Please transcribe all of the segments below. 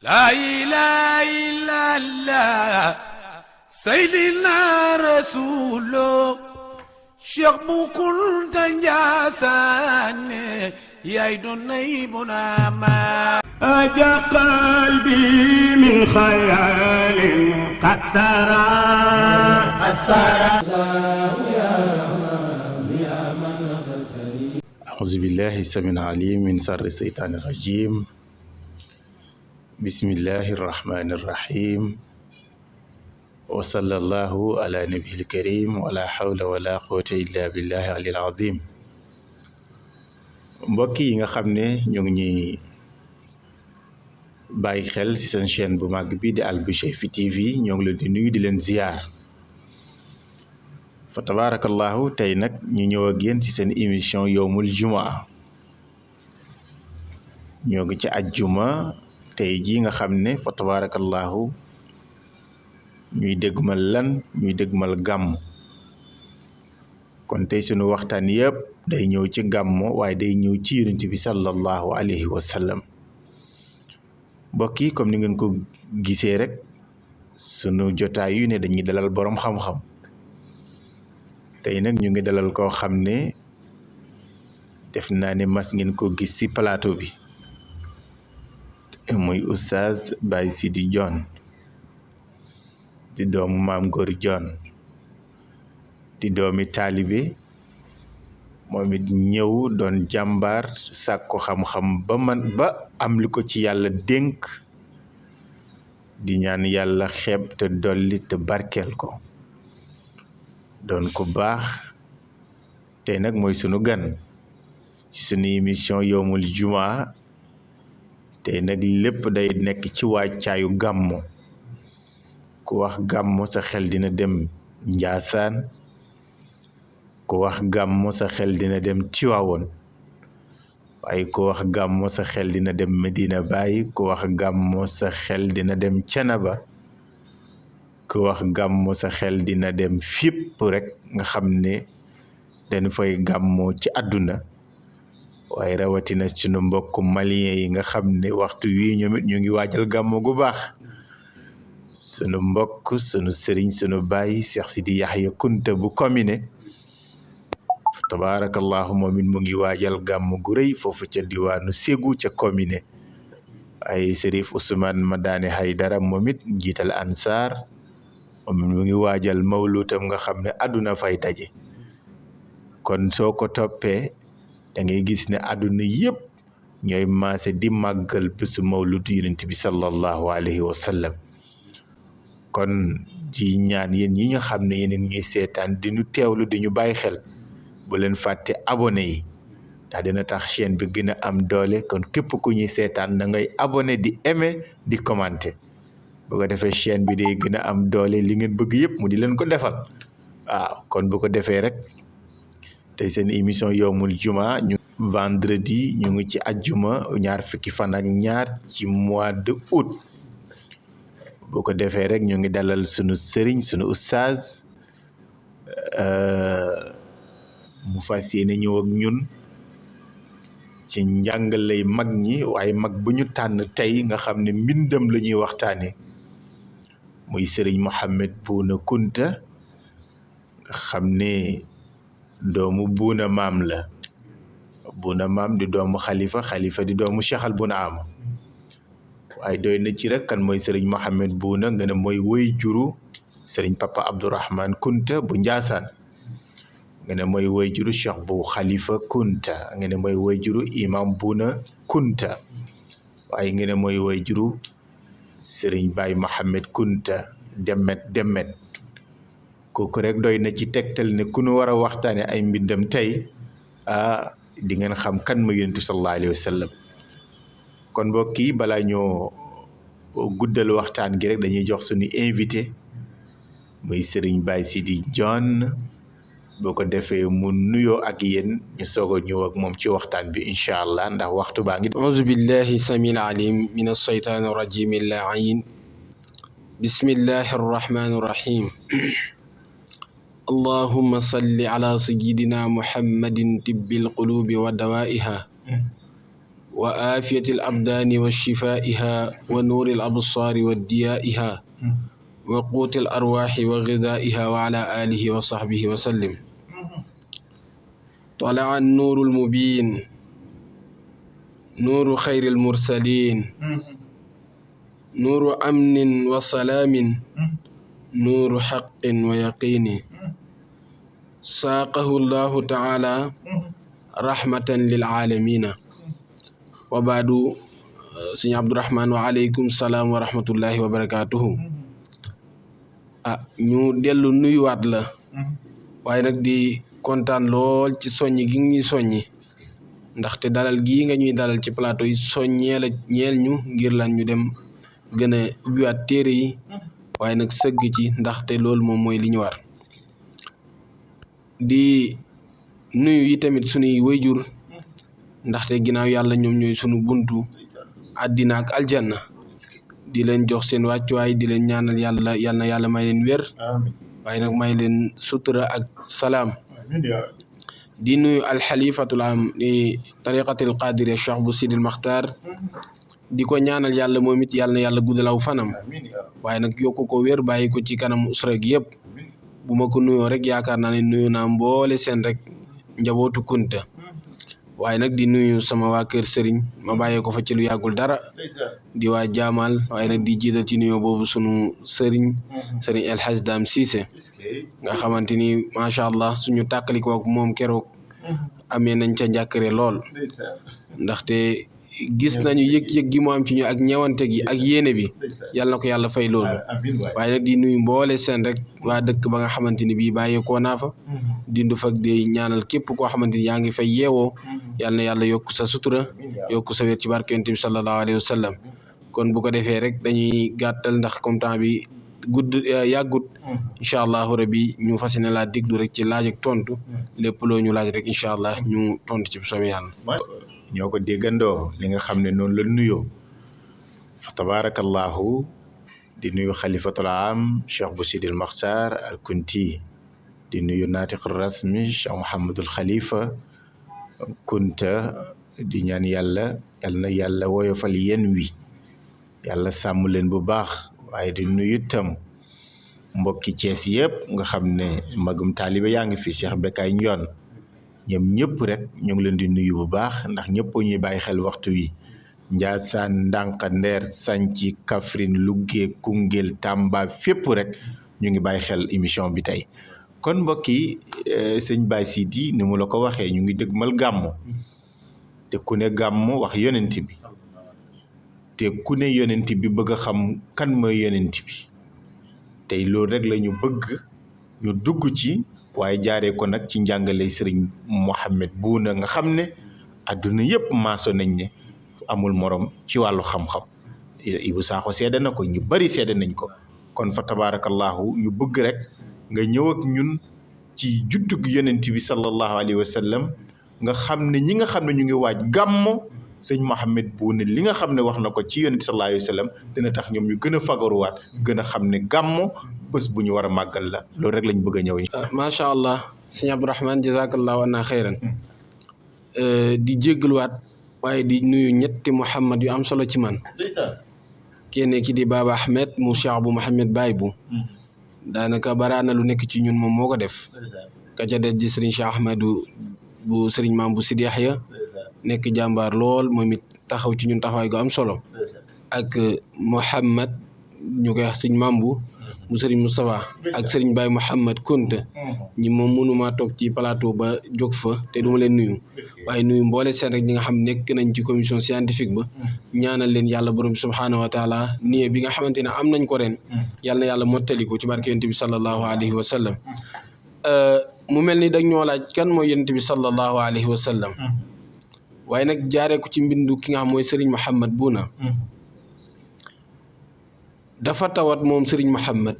لا إله إلا الله سيدنا رسول شيخ بكل تنجاسان يايدني بناما أجا قلبي من خيال قد سرى أعوذ بالله السميع العليم من شر الشيطان الرجيم بسم الله الرحمن الرحيم وصلى الله على نبي الكريم ولا حول ولا قوة إلا بالله العلي العظيم mbokk yi nga xam ne ñu ngi ñuy bàyyi xel ci seen chaîne bu mag bi di Al Bichayfi TV ñoo ngi leen di nuyu di leen ziyaar fa tabarakallahu tey nag ñu ñëw ak yéen ci seen émission yowmul jumaa ñoo ngi ci ajjuma tey jii nga xam ne fa tabarakallahu ñuy dégmal gàmm kon tey sunu waxtaan yëpp day ñëw ci gàmm waaye day ñëw ci yonent bi sallallahu alayhi wa sallam mbokk yi comme ni ngeen ko gisee rek sunu jotaay yu ne dañuy dalal boroom xam-xam tey nag ñu ngi dalal koo xam ne def naa ne mas ngeen ko gis ci plateau bi muy oustaz Baye Sidi Dione di doomu maam Góor Dione di doomi taalibe moom it ñëw doon jàmbaar sàkku xam-xam ba am li ko ci yàlla dénk di ñaan yàlla xeeb te dolli te barkeel ko doon ko baax tey nag mooy sunu gan ci sunu émission yowmul jumaa tey nag lépp day nekk ci wàccaayu gàmmu ku wax gàmmu sa xel dina dem Njaasaan ku wax gàmmu sa xel dina dem Tiwaawoon waaye ku wax gàmmu sa xel dina dem Medina Baye ku wax gàmmu sa xel dina dem Canaba ku wax gàmmu sa xel dina dem fépp rek nga xam ne dañu fay gàmmoo ci àdduna waaye rawatina sunu mbokku malien yi nga xam ne waxtu wii ñoom it ñu ngi waajal gàmmu gu baax sunu mbokk sunu sëriñ sunu baay Cheikh Sidi Yahya Kunta bu Komine tabaarakallahu moom it mu ngi waajal gàmmu gu rëy foofu ca diwaanu Ségou ca Komine ay Serif Ousmane Madane Haydara moom it njiital Ansar moom mu ngi waajal mawluutam nga xam ne àdduna fay daje kon soo ko toppee da ngay gis ne àdduna yëpp ñooy maase di màggal bésu mawlud yonent bi sallallahu alayhi wa sallam kon ji ñaan yéen ñi nga xam ne yéen ñuy seetaan di ñu teewlu di ñu bàyyi xel bu leen fàtte abonné yi ndax dina tax chaîne bi gën a am doole kon képp ku ñuy seetaan na ngay abonné di aimer di commenter bu ko defee chaîne bi day gën a am doole li ngeen bëgg yëpp mu di leen ko defal waaw kon bu ko defee rek tey seen émission yowmul juma ñu vendredi ñu ngi ci ajjuma ñaar fukki fan ak ñaar ci mois de août bu ko defee rek ñu ngi dalal sunu sëriñ sunu oustaz mu fas yéene ñëw ak ñun ci njàngalay mag ñi waaye mag bu ñu tànn tey nga xam ne mbindam la ñuy waxtaane muy sëriñ Mohamed Bouna Kunta nga xam ne doomu buuna maam la buuna maam di doomu xalifa di doomu Cheikh al Bunaama waaye doy na ci rek kan mooy sëriñ Mohamed Bouna nga ne mooy woy juru sëriñ Papa Abdourahman Kunta bu Njaasaan nga ne mooy woy juru Cheikh bu Khalifa Kunta nga ne mooy woy juru imam Bouna Kunta waaye nga ne mooy woy juru sëriñ Baye Mohamed Kunta demet kooku rek doy na ci tegtal ne ku nu war a waxtaane ay mbindam tey di ngeen xam kan ma yonent sallallahu alayhi wa sallam kon mbokk yi balaa ñoo guddal waxtaan gi rek dañuy jox suñu invité muy sëriñ Baye Sidi Dione boo ko defee mu nuyoo ak yéen ñu soog a ñëw ak moom ci waxtaan bi incha allah ndax waxtu baa ngi auzu billahi samil alim min alsheytaan arrajim allain bismillahi arrahmani irrahim allahumma salli ala sayidina muhammadin tibbil qulubi wa dawaiha وآفية الأبدان وشفائها ونور الأبصار وديائها وقوت الأرواح وغذائها وعلى آله وصحبه وسلم. طلع النور المبين نور خير المرسلين نور أمن وسلام نور حق ويقين ساقه الله تعالى رحمة للعالمين وبعد. سيدي عبد الرحمن وعليكم السلام ورحمة الله وبركاته. ñu dellu nuyuwaat la waaye nag di kontaan lool ci soññi gi ñuy soññi ndaxte dalal gii nga ñuy dalal ci plateau yi soññee la ñeel ñu ngir lan ñu dem gën a ubbiwaat téere yi waaye nag sëgg ci ndaxte loolu moom mooy li ñu war. di nuyu yi tamit sunuy wayjur ndaxte ginnaaw yàlla ñoom ñooy sunu buntu àddina ak aljanna di leen jox seen wàccuwaay di leen ñaanal yàlla yal na yàlla may leen wér waaye nag may leen sutura ak salaam. di nuyu alxalifatul am di tariqatil qadiriya cheikh bu sidil maxtaar di ko ñaanal yàlla moom it yàlla na yàlla guddalaw fanam waaye nag yokku ko wér bàyyi ko ci kanam usra gi yëpp. bu ma ko nuyoo rek yaakaar naa ne nuyu naa mboole seen rek njabootu kunta waaye nag di nuyu sama waa kër sëriñ ma bàyyee ko fa ci lu yàggul dara di waa jaamal waaye nag di jiital ci nuyoo boobu sunu sëriñ El Hadj Dame Cissé nga xamante ni macha allah suñu tàkkalikoo ak moom keroog amee nañ ca njàkkare lool ndaxte gis nañu yëg-yëg gi mu am ci ñu ak ñewante gi ak yéene bi yàlla na ko yàlla fay loolu waaye nag di nuyu mboole seen rek waa dëkk ba nga xamante ni bii bàyyeekoo naa fa dindu fak di ñaanal képp koo xamante ni yaa ngi fay yeewoo yàlla na yàlla yokk sa sutura yokk sa wér ci barke Yonent bi sallallahu alayhi wa sallam. kon bu ko defee rek dañuy gàttal ndax comme temps bi gudd yàggut incha allahu rabi ñu fas yéene laa diglu rek ci laaj ak tontu lépp loo ñu laaj rek incha allah ñu tontu ci bu soobee yàlla. ñoo ko déggandoo li nga xam ne noonu la nuyoo fa tabarakallahu di nuyu xalifatul am cheikh bu sidil maxtar al kunti di nuyu naatiqul rasmi cheikh mouhamadul xalifa kunta di ñaan yàlla na yàlla woyofal yéen wi yàlla sàmm leen bu baax waaye di nuyu tam mbokki Cees yëpp nga xam ne magum taalibe yaa ngi fi cheikh Bekay Njoon ñoom ñëpp rek ñu ngi leen di nuyu bu baax ndax ñëpp ñuy bàyyi xel waxtu wi Njaasaan Ndànka Ndeer Sanci Kaffrine Louga Koungheul Tamba fépp rek ñu ngi bàyyi xel émission bi tey. kon mbokk yi sëñ Baye Sidi ni mu la ko waxee ñu ngi dëgmal gàmmu te ku ne gàmmu wax yonent bi te ku ne yonent bi bëgg a xam kan mooy yonent bi tey loolu rek la ñu bëgg ñu dugg ci. waaye jaaree ko nag ci njàngale sëriñ Mouhamed Bouna nga xam ne adduna yëpp maaso nañ ne amul morom ci wàllu xam-xam Ibou Sakho seede na ko ñu bari seede nañ ko kon fa tabarakallahu ñu bëgg rek nga ñëw ak ñun ci juddug yonent bi sallallahu alayhi wa sallam nga xam ne ñi nga xam ne ñu ngi waaj gàmmo sëñ Mouhamed Bouna li nga xam ne wax na ko ci yonent sallallahu alayhi wa sallam dina tax ñoom ñu gën a fagaruwaat gën a xam ne gàmmo bés bu ñu war a màggal la loolu rek lañ bëgg a ñëw. macha allah sëñ Abdourahmane jazakallahu anna xayran di jéggaluwaat waaye di nuyu ñetti Mouhamad yu am solo ci man. kenn ki di Baba Ahmed mu Cheikh bu Mouhamed Baye bu daanaka baraana lu nekk ci ñun moom moo ko def. ka ca des di Serigne Cheikh Ahmedou bu Serigne Maam bu Sidi Yaxya nekk jàmbaar lool moom it taxaw ci ñun taxawaay gu am solo ak Mouhamad ñu koy wax Serigne Maam bu mu Serigne Moustapha ak Serigne Baye Mouhamad Kunta ñi moom mënumaa toog ci plateau ba jóg fa te duma leen nuyu waaye nuyu mboole seen rek ñi nga xam nekk nañ ci commission scientifique ba ñaanal leen yàlla borom bi subhaanahu wa taala nii bi nga xamante ne am nañ ko ren yàlla na yàlla mottali ko ci barke yonent bi sallallahu alayhi wa sallam mu mel ni dag ñoo laaj kan mooy yonent bi sallallahu alayhi wa sallam waaye nag jaaree ko ci mbindu ki nga xam mooy Serigne Mouhamed Bouna dafa tawat moom Serigne Mouhamed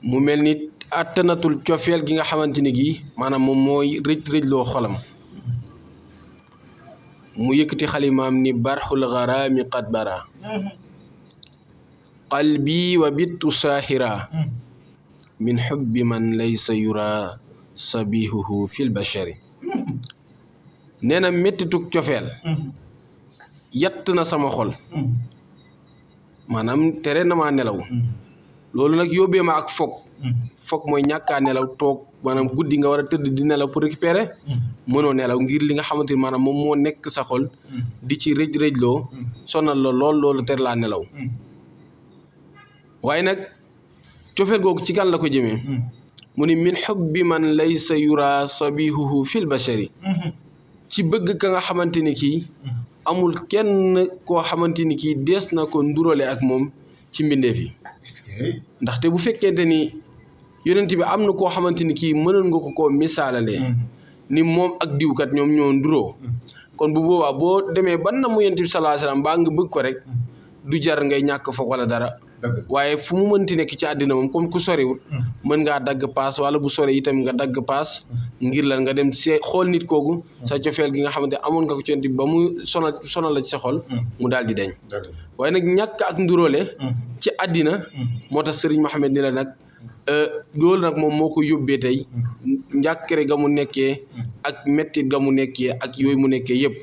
mu mel ni attanatul cofeel gi nga xamante ni gi maanaam moom mooy rëj loo xolam mu yëkkati xalimaam ni barxul garaami qad bara qalbi wa bittu saahira min xubbi man laysa yura sabihuhu fil bashari nee na méttitug cofeel yatt na sama xol maanaam tere na maa nelaw loolu nag yóbbee ma ak foog mooy ñàkkaa nelaw toog maanaam guddi nga war a tëdd di nelaw pour récupérer mënoo nelaw ngir li nga xamante ni maanaam moom moo nekk sa xol di ci rëj-rëjloo sonal la loolu tere laa nelaw waaye nag cofeel googu ci kan la ko jëmee mu ni min hubbi man laysa yura sabihuhu fil bashari ci bëgg ka nga xamante ni kii amul kenn koo xamante ni kii dees na ko ndurale ak moom ci mbindeef yi ndaxte bu fekkente ni yonent bi am na koo xamante ni kii mënoon nga ko koo misaalalee ni moom ak diwkat ñoom ñoo nduroo kon bu boobaa boo demee ban na mu yonent bi sallallahu alayhi wasallam baa nga bëgg ko rek du jar ngay ñàkk foog wala dara waaye fu mu mënti nekk ci àddina moom comme ku soriwul mën ngaa dagg paas wala bu sori itam nga dagg paas ngir lan nga dem xool nit kooku sa cofeel gi nga xamante amoon nga ko ci yonent bi ba mu sonal la ci sa xol mu daal di deñ waaye nag ñàkk ak nduróole ci àddina moo tax Serigne Mohamed ni la nag loolu nag moom moo ko yóbbee tey njàkkare ga mu nekkee ak mettit ga mu nekkee ak yooyu mu nekkee yëpp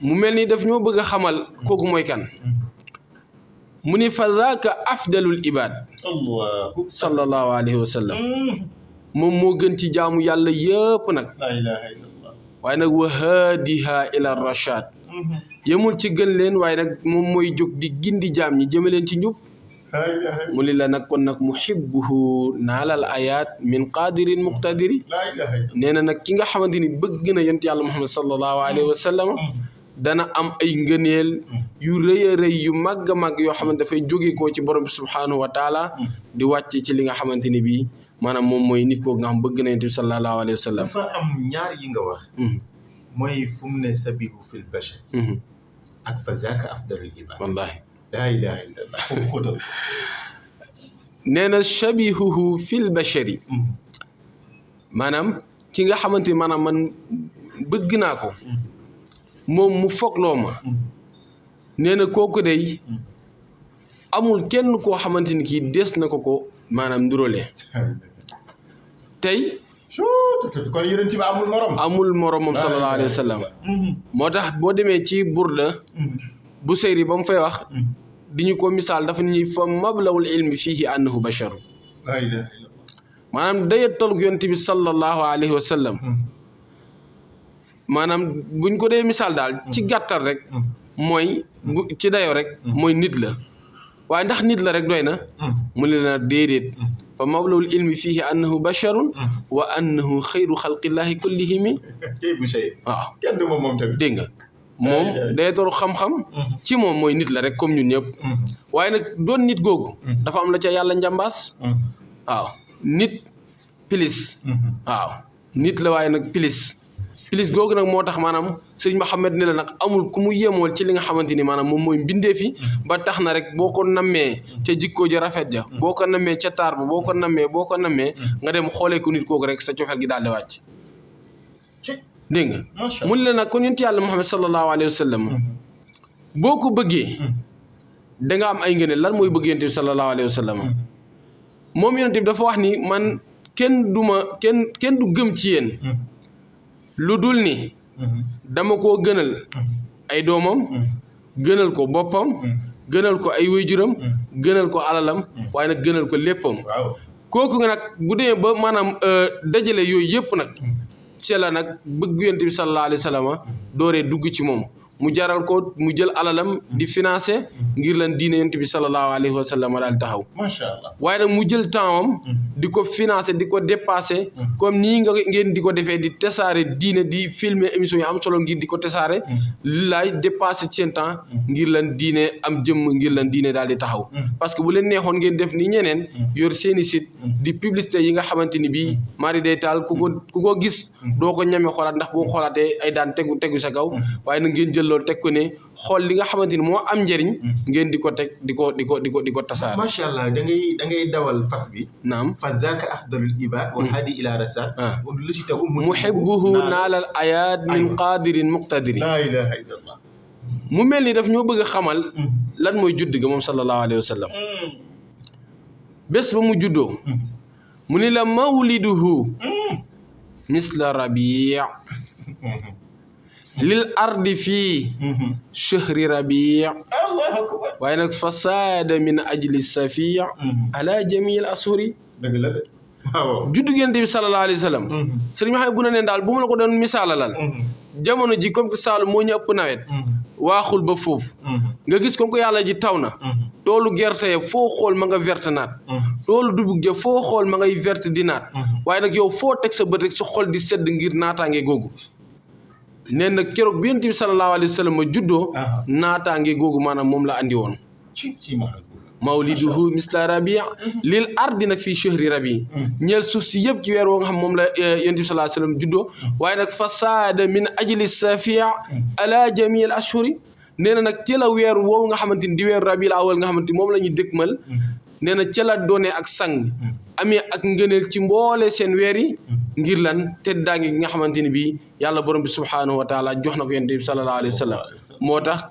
mu mel ni daf ñoo bëgg a xamal kooku mooy kan mu ni fa zaaka afdalul ibad sallallahu alayhi wa sallam moom moo gën ci jaamu yàlla yëpp nag waaye nag wa haadiha ila rashad yemul ci gën leen waaye nag moom mooy jóg di gindi jaam ñi jëme leen ci njub mu li la nag kon nag muhibbuhu naalal ayat min qadirin muqtadiri nee na nag ki nga xamante ni bëgg na yonent yàlla Muhammad sallallahu alayhi wa sallam dana am ay ngëneel yu rëy a rëy yu màgg a màgg yoo xamante dafay jóge koo ci borom bi subhaanahu wa taala di wàcc ci li nga xamante ni bii maanaam moom mooy nit koo nga xam bëgg na yonent bi sallallahu alayhi wa sallam dafa am ñaar yi nga wax mooy fu mu ne sabihu fil bashar ak fa zaaka afdalul ibad wallahi laa ilaha illallah foofu ko dal nee na shabihuhu fil bashari maanaam ki nga xamante ni maanaam man bëgg naa ko moom mu fogloo ma nee na kooku day amul kenn koo xamante ni kii des na ko maanaam nduróole tey kon yonent bi amul morom moom sallallahu alayhi wa sallam moo tax boo demee ci burda bu seyri ba mu fay wax di ñu ko misaal dafa ñuy fa mablawul ilmi fiihi annahu basharu maanaam dayet tollu yonent bi sallallahu alayhi wa sallam maanaam buñ ko dee misaal daal ci gàttal rek mooy ci dayoo rek mooy nit la waaye ndax nit la rek doy na mu ne la déedéet fa mablawul ilmi fiihi annahu basharun wa annahu xayru xalqillahi kullihimi waaw kenn du moom tamit dégg nga moom day toll xam-xam ci moom mooy nit la rek comme ñun ñëpp waaye nag doon nit googu dafa am la ca yàlla njàmbaas waaw nit pilis waaw nit la waaye nag pilis googu nag moo tax maanaam Sëriñ Mohamed ne la nag amul ku mu yemool ci li nga xamante ni maanaam moom mooy mbindee fi ba tax na rek boo ko nammee ca jikko ja rafet ja boo ko nammee ca taar ba boo ko nammee nga dem xoolee ko nit kooku rek sa cofeel gi daal di wàcc dégg nga mun la nag kon yonent yàlla Muhammad sallallahu alayhi wa sallam boo ko bëggee da nga am ay ngëneel lan mooy bëgg yonent bi sallallahu alayhi wa sallam moom yonent bi dafa wax ni man kenn du gëm ci yéen lu dul ni dama koo gënal ay doomam gënal ko boppam gënal ko ay waajuram gënal ko alalam waaye nag gënal ko léppam kooku nga nag bu demee ba maanaam dajale yooyu yëpp nag ci la nag bëgg yonent bi sallallahu alayhi wa sallam dooree dugg ci moom mu jaral ko mu jël alalam di financé ngir lan diine yonent bi sallallahu alayhi wa sallam daal taxaw macha allah waaye nag mu jël temps am di ko financé di ko dépassé comme nii nga ngeen di ko defee di tasaare diine di filmer émission yi am solo ngir di ko tasaare laay dépassé ci seen temps ngir lan diine am jëmm ngir lan diine daal di taxaw parce que bu leen neexoon ngeen def ni ñeneen yor seeni site di publicité yi nga xamante ni bii mari day taal ku ko gis doo ko ñame xoolaat ndax boo xoolaatee ay daan tegu sa kaw waaye nag ngeen jël loolu teg ko ne xool li nga xamante ni moo am njëriñ ngeen di ko teg di ko tasaare. macha allah da ngay dawal fas bi. naam fa zaaka afdalul ibad wa hadi ila rasad. lu ci tegu muhibbuhu naalal ayat min qadirin muqtadiri. la ilaha illallah. mu mel ni daf ñoo bëgg a xamal lan mooy judd ga moom sallallahu alayhi wa sallam. bés ba mu juddoo. mu ni la mawliduhu misla rabi' lil ardi fii chahri rabi allahu akbar waaye nag fasaada min ajli safi ala jamil ashuri dëgg la de waaw juddu Yonent bi sallallahu alayhi wa sallam sëriñ ma xam bu na neen daal bu ma la ko doon misaalalal jamono ji comme que Saalum moo ñu ëpp nawet waaxul ba foofu nga gis comme que yàlla ji taw na toolu gerte ya foo xool ma nga verte naat toolu dugub ja foo xool ma ngay verte di naat waaye nag yow foo teg sa bët rek sa xol di sedd ngir naataange googu nee na keroog bi Yonent bi sallallahu alayhi wa sallam ma juddoo naataange googu maanaam moom la andi woon mawliduhu misla rabi lil ardi nag fii chahri rabi ñeel suuf si yëpp ci weer woo nga xam moom la Yonent bi sallallahu alayhi wa sallam juddoo waaye nag fasaada min ajli safia ala jamil ashhuri nee na nag ci la weer woowu nga xamante ni di weeru rabiul awal nga xamante ni moom la ñu dëkkmal nee na ca la doonee ak sang amee ak ngëneel ci mboole seen weer yi ngir lan teddaange gi nga xamante ni bii yàlla borom bi subhaanahu wa taala jox na ko Yonent bi sallallahu alayhi wa sallam moo tax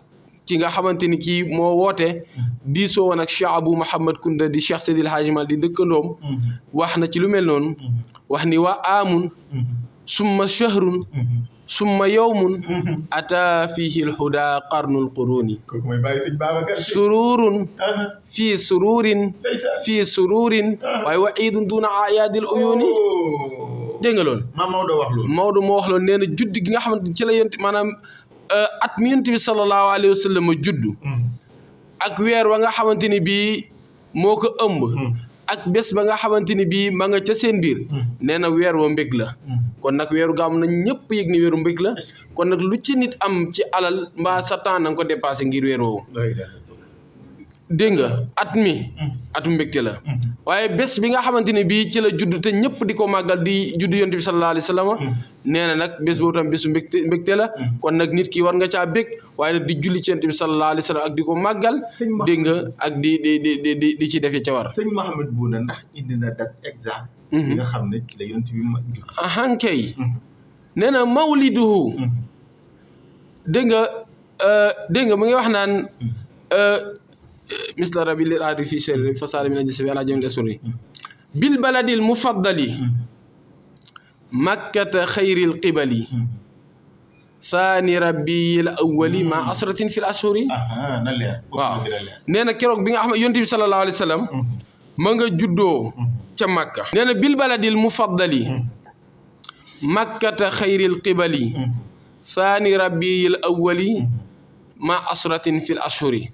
ki nga xamante ni kii moo woote diisoo woon ak Cheikh Abou Mouhamed Kounta di Cheikh Seydil Hadji Mal di dëkkandoom wax na ci lu mel noonu wax ni wa aamun summa shahrun summa yawmun ata fihi lhuda qarnul quruni sururun fii sururin fii sururin waaye wa iidun duna ayaadil uyuni dégg nga loolu Maodo moo wax loolu nee na judd gi nga xamante ni ci la Yonent maanaam at mi Yonent bi sallallahu alayhi wa sallam juddu ak weer wa nga xamante ni bii moo ko ëmb ak bés ba nga xamante ni bii ma nga ca seen biir nee na weer wa mbég la kon nag weeru gàmm na ñëpp yëg ni weeru mbég la kon nag lu ci nit am ci alal mbaa sa temps na nga ko dépassé ngir weer woowu dégg nga at mi atu mbégte la waaye bés bi nga xamante ni bii ci la judd te ñëpp di ko màggal di judd Yonent bi sallallahu alayhi wa sallam nee na nag bés boobu tam bésu mbégte la kon nag nit ki war nga caa bég waaye nag di julli ci Yonent bi sallallahu alayhi wa sallam ak di ko màggal dégg nga ak di ci defee ca war sëñ Mouhamed Bouna ndax indi na date exact bi nga xam ne ci la Yonent bi judd ahankay nee na mawliduhu dégg nga mu ngi wax naan misla rabi lir aadi fii chahri fasaada min ajli safi ala jamil ashuri bil baladil mufaddali makkata xayril qibali saani rabbiyil awwali ma asratin fil ashuri waaw nee na keroog bi nga xam ne Yonent bi sallallahu alayhi wa sallam ma nga juddoo ca Makka nee na bil baladil mufaddali makkata xayril qibali saani rabbiyil awwali ma asratin fil ashuri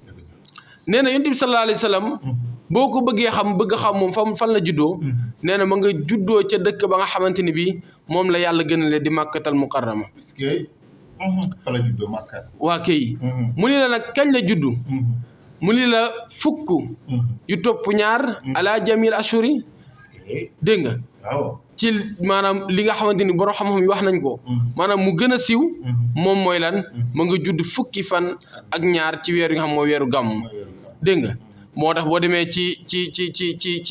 nee na Yonent bi sallallahu alayhi wa sallam boo ko bëggee xam bëgg xam moom fan la juddoo nee na ma nga juddoo ca dëkk ba nga xamante ni bii moom la yàlla gënale di Makkatal Mukarrama fa la juddoo Makka waa kay mu ni la nag kañ la juddu mu ni la fukk yu topp ñaar ala jamil ashuri dégg nga ci maanaam li nga xamante ni borom xam-xam yi wax nañ ko maanaam mu gën a siiw moom mooy lan ma nga judd fukki fan ak ñaar ci weer yi nga xam mooy weeru gàmm dégg nga moo tax boo demee ci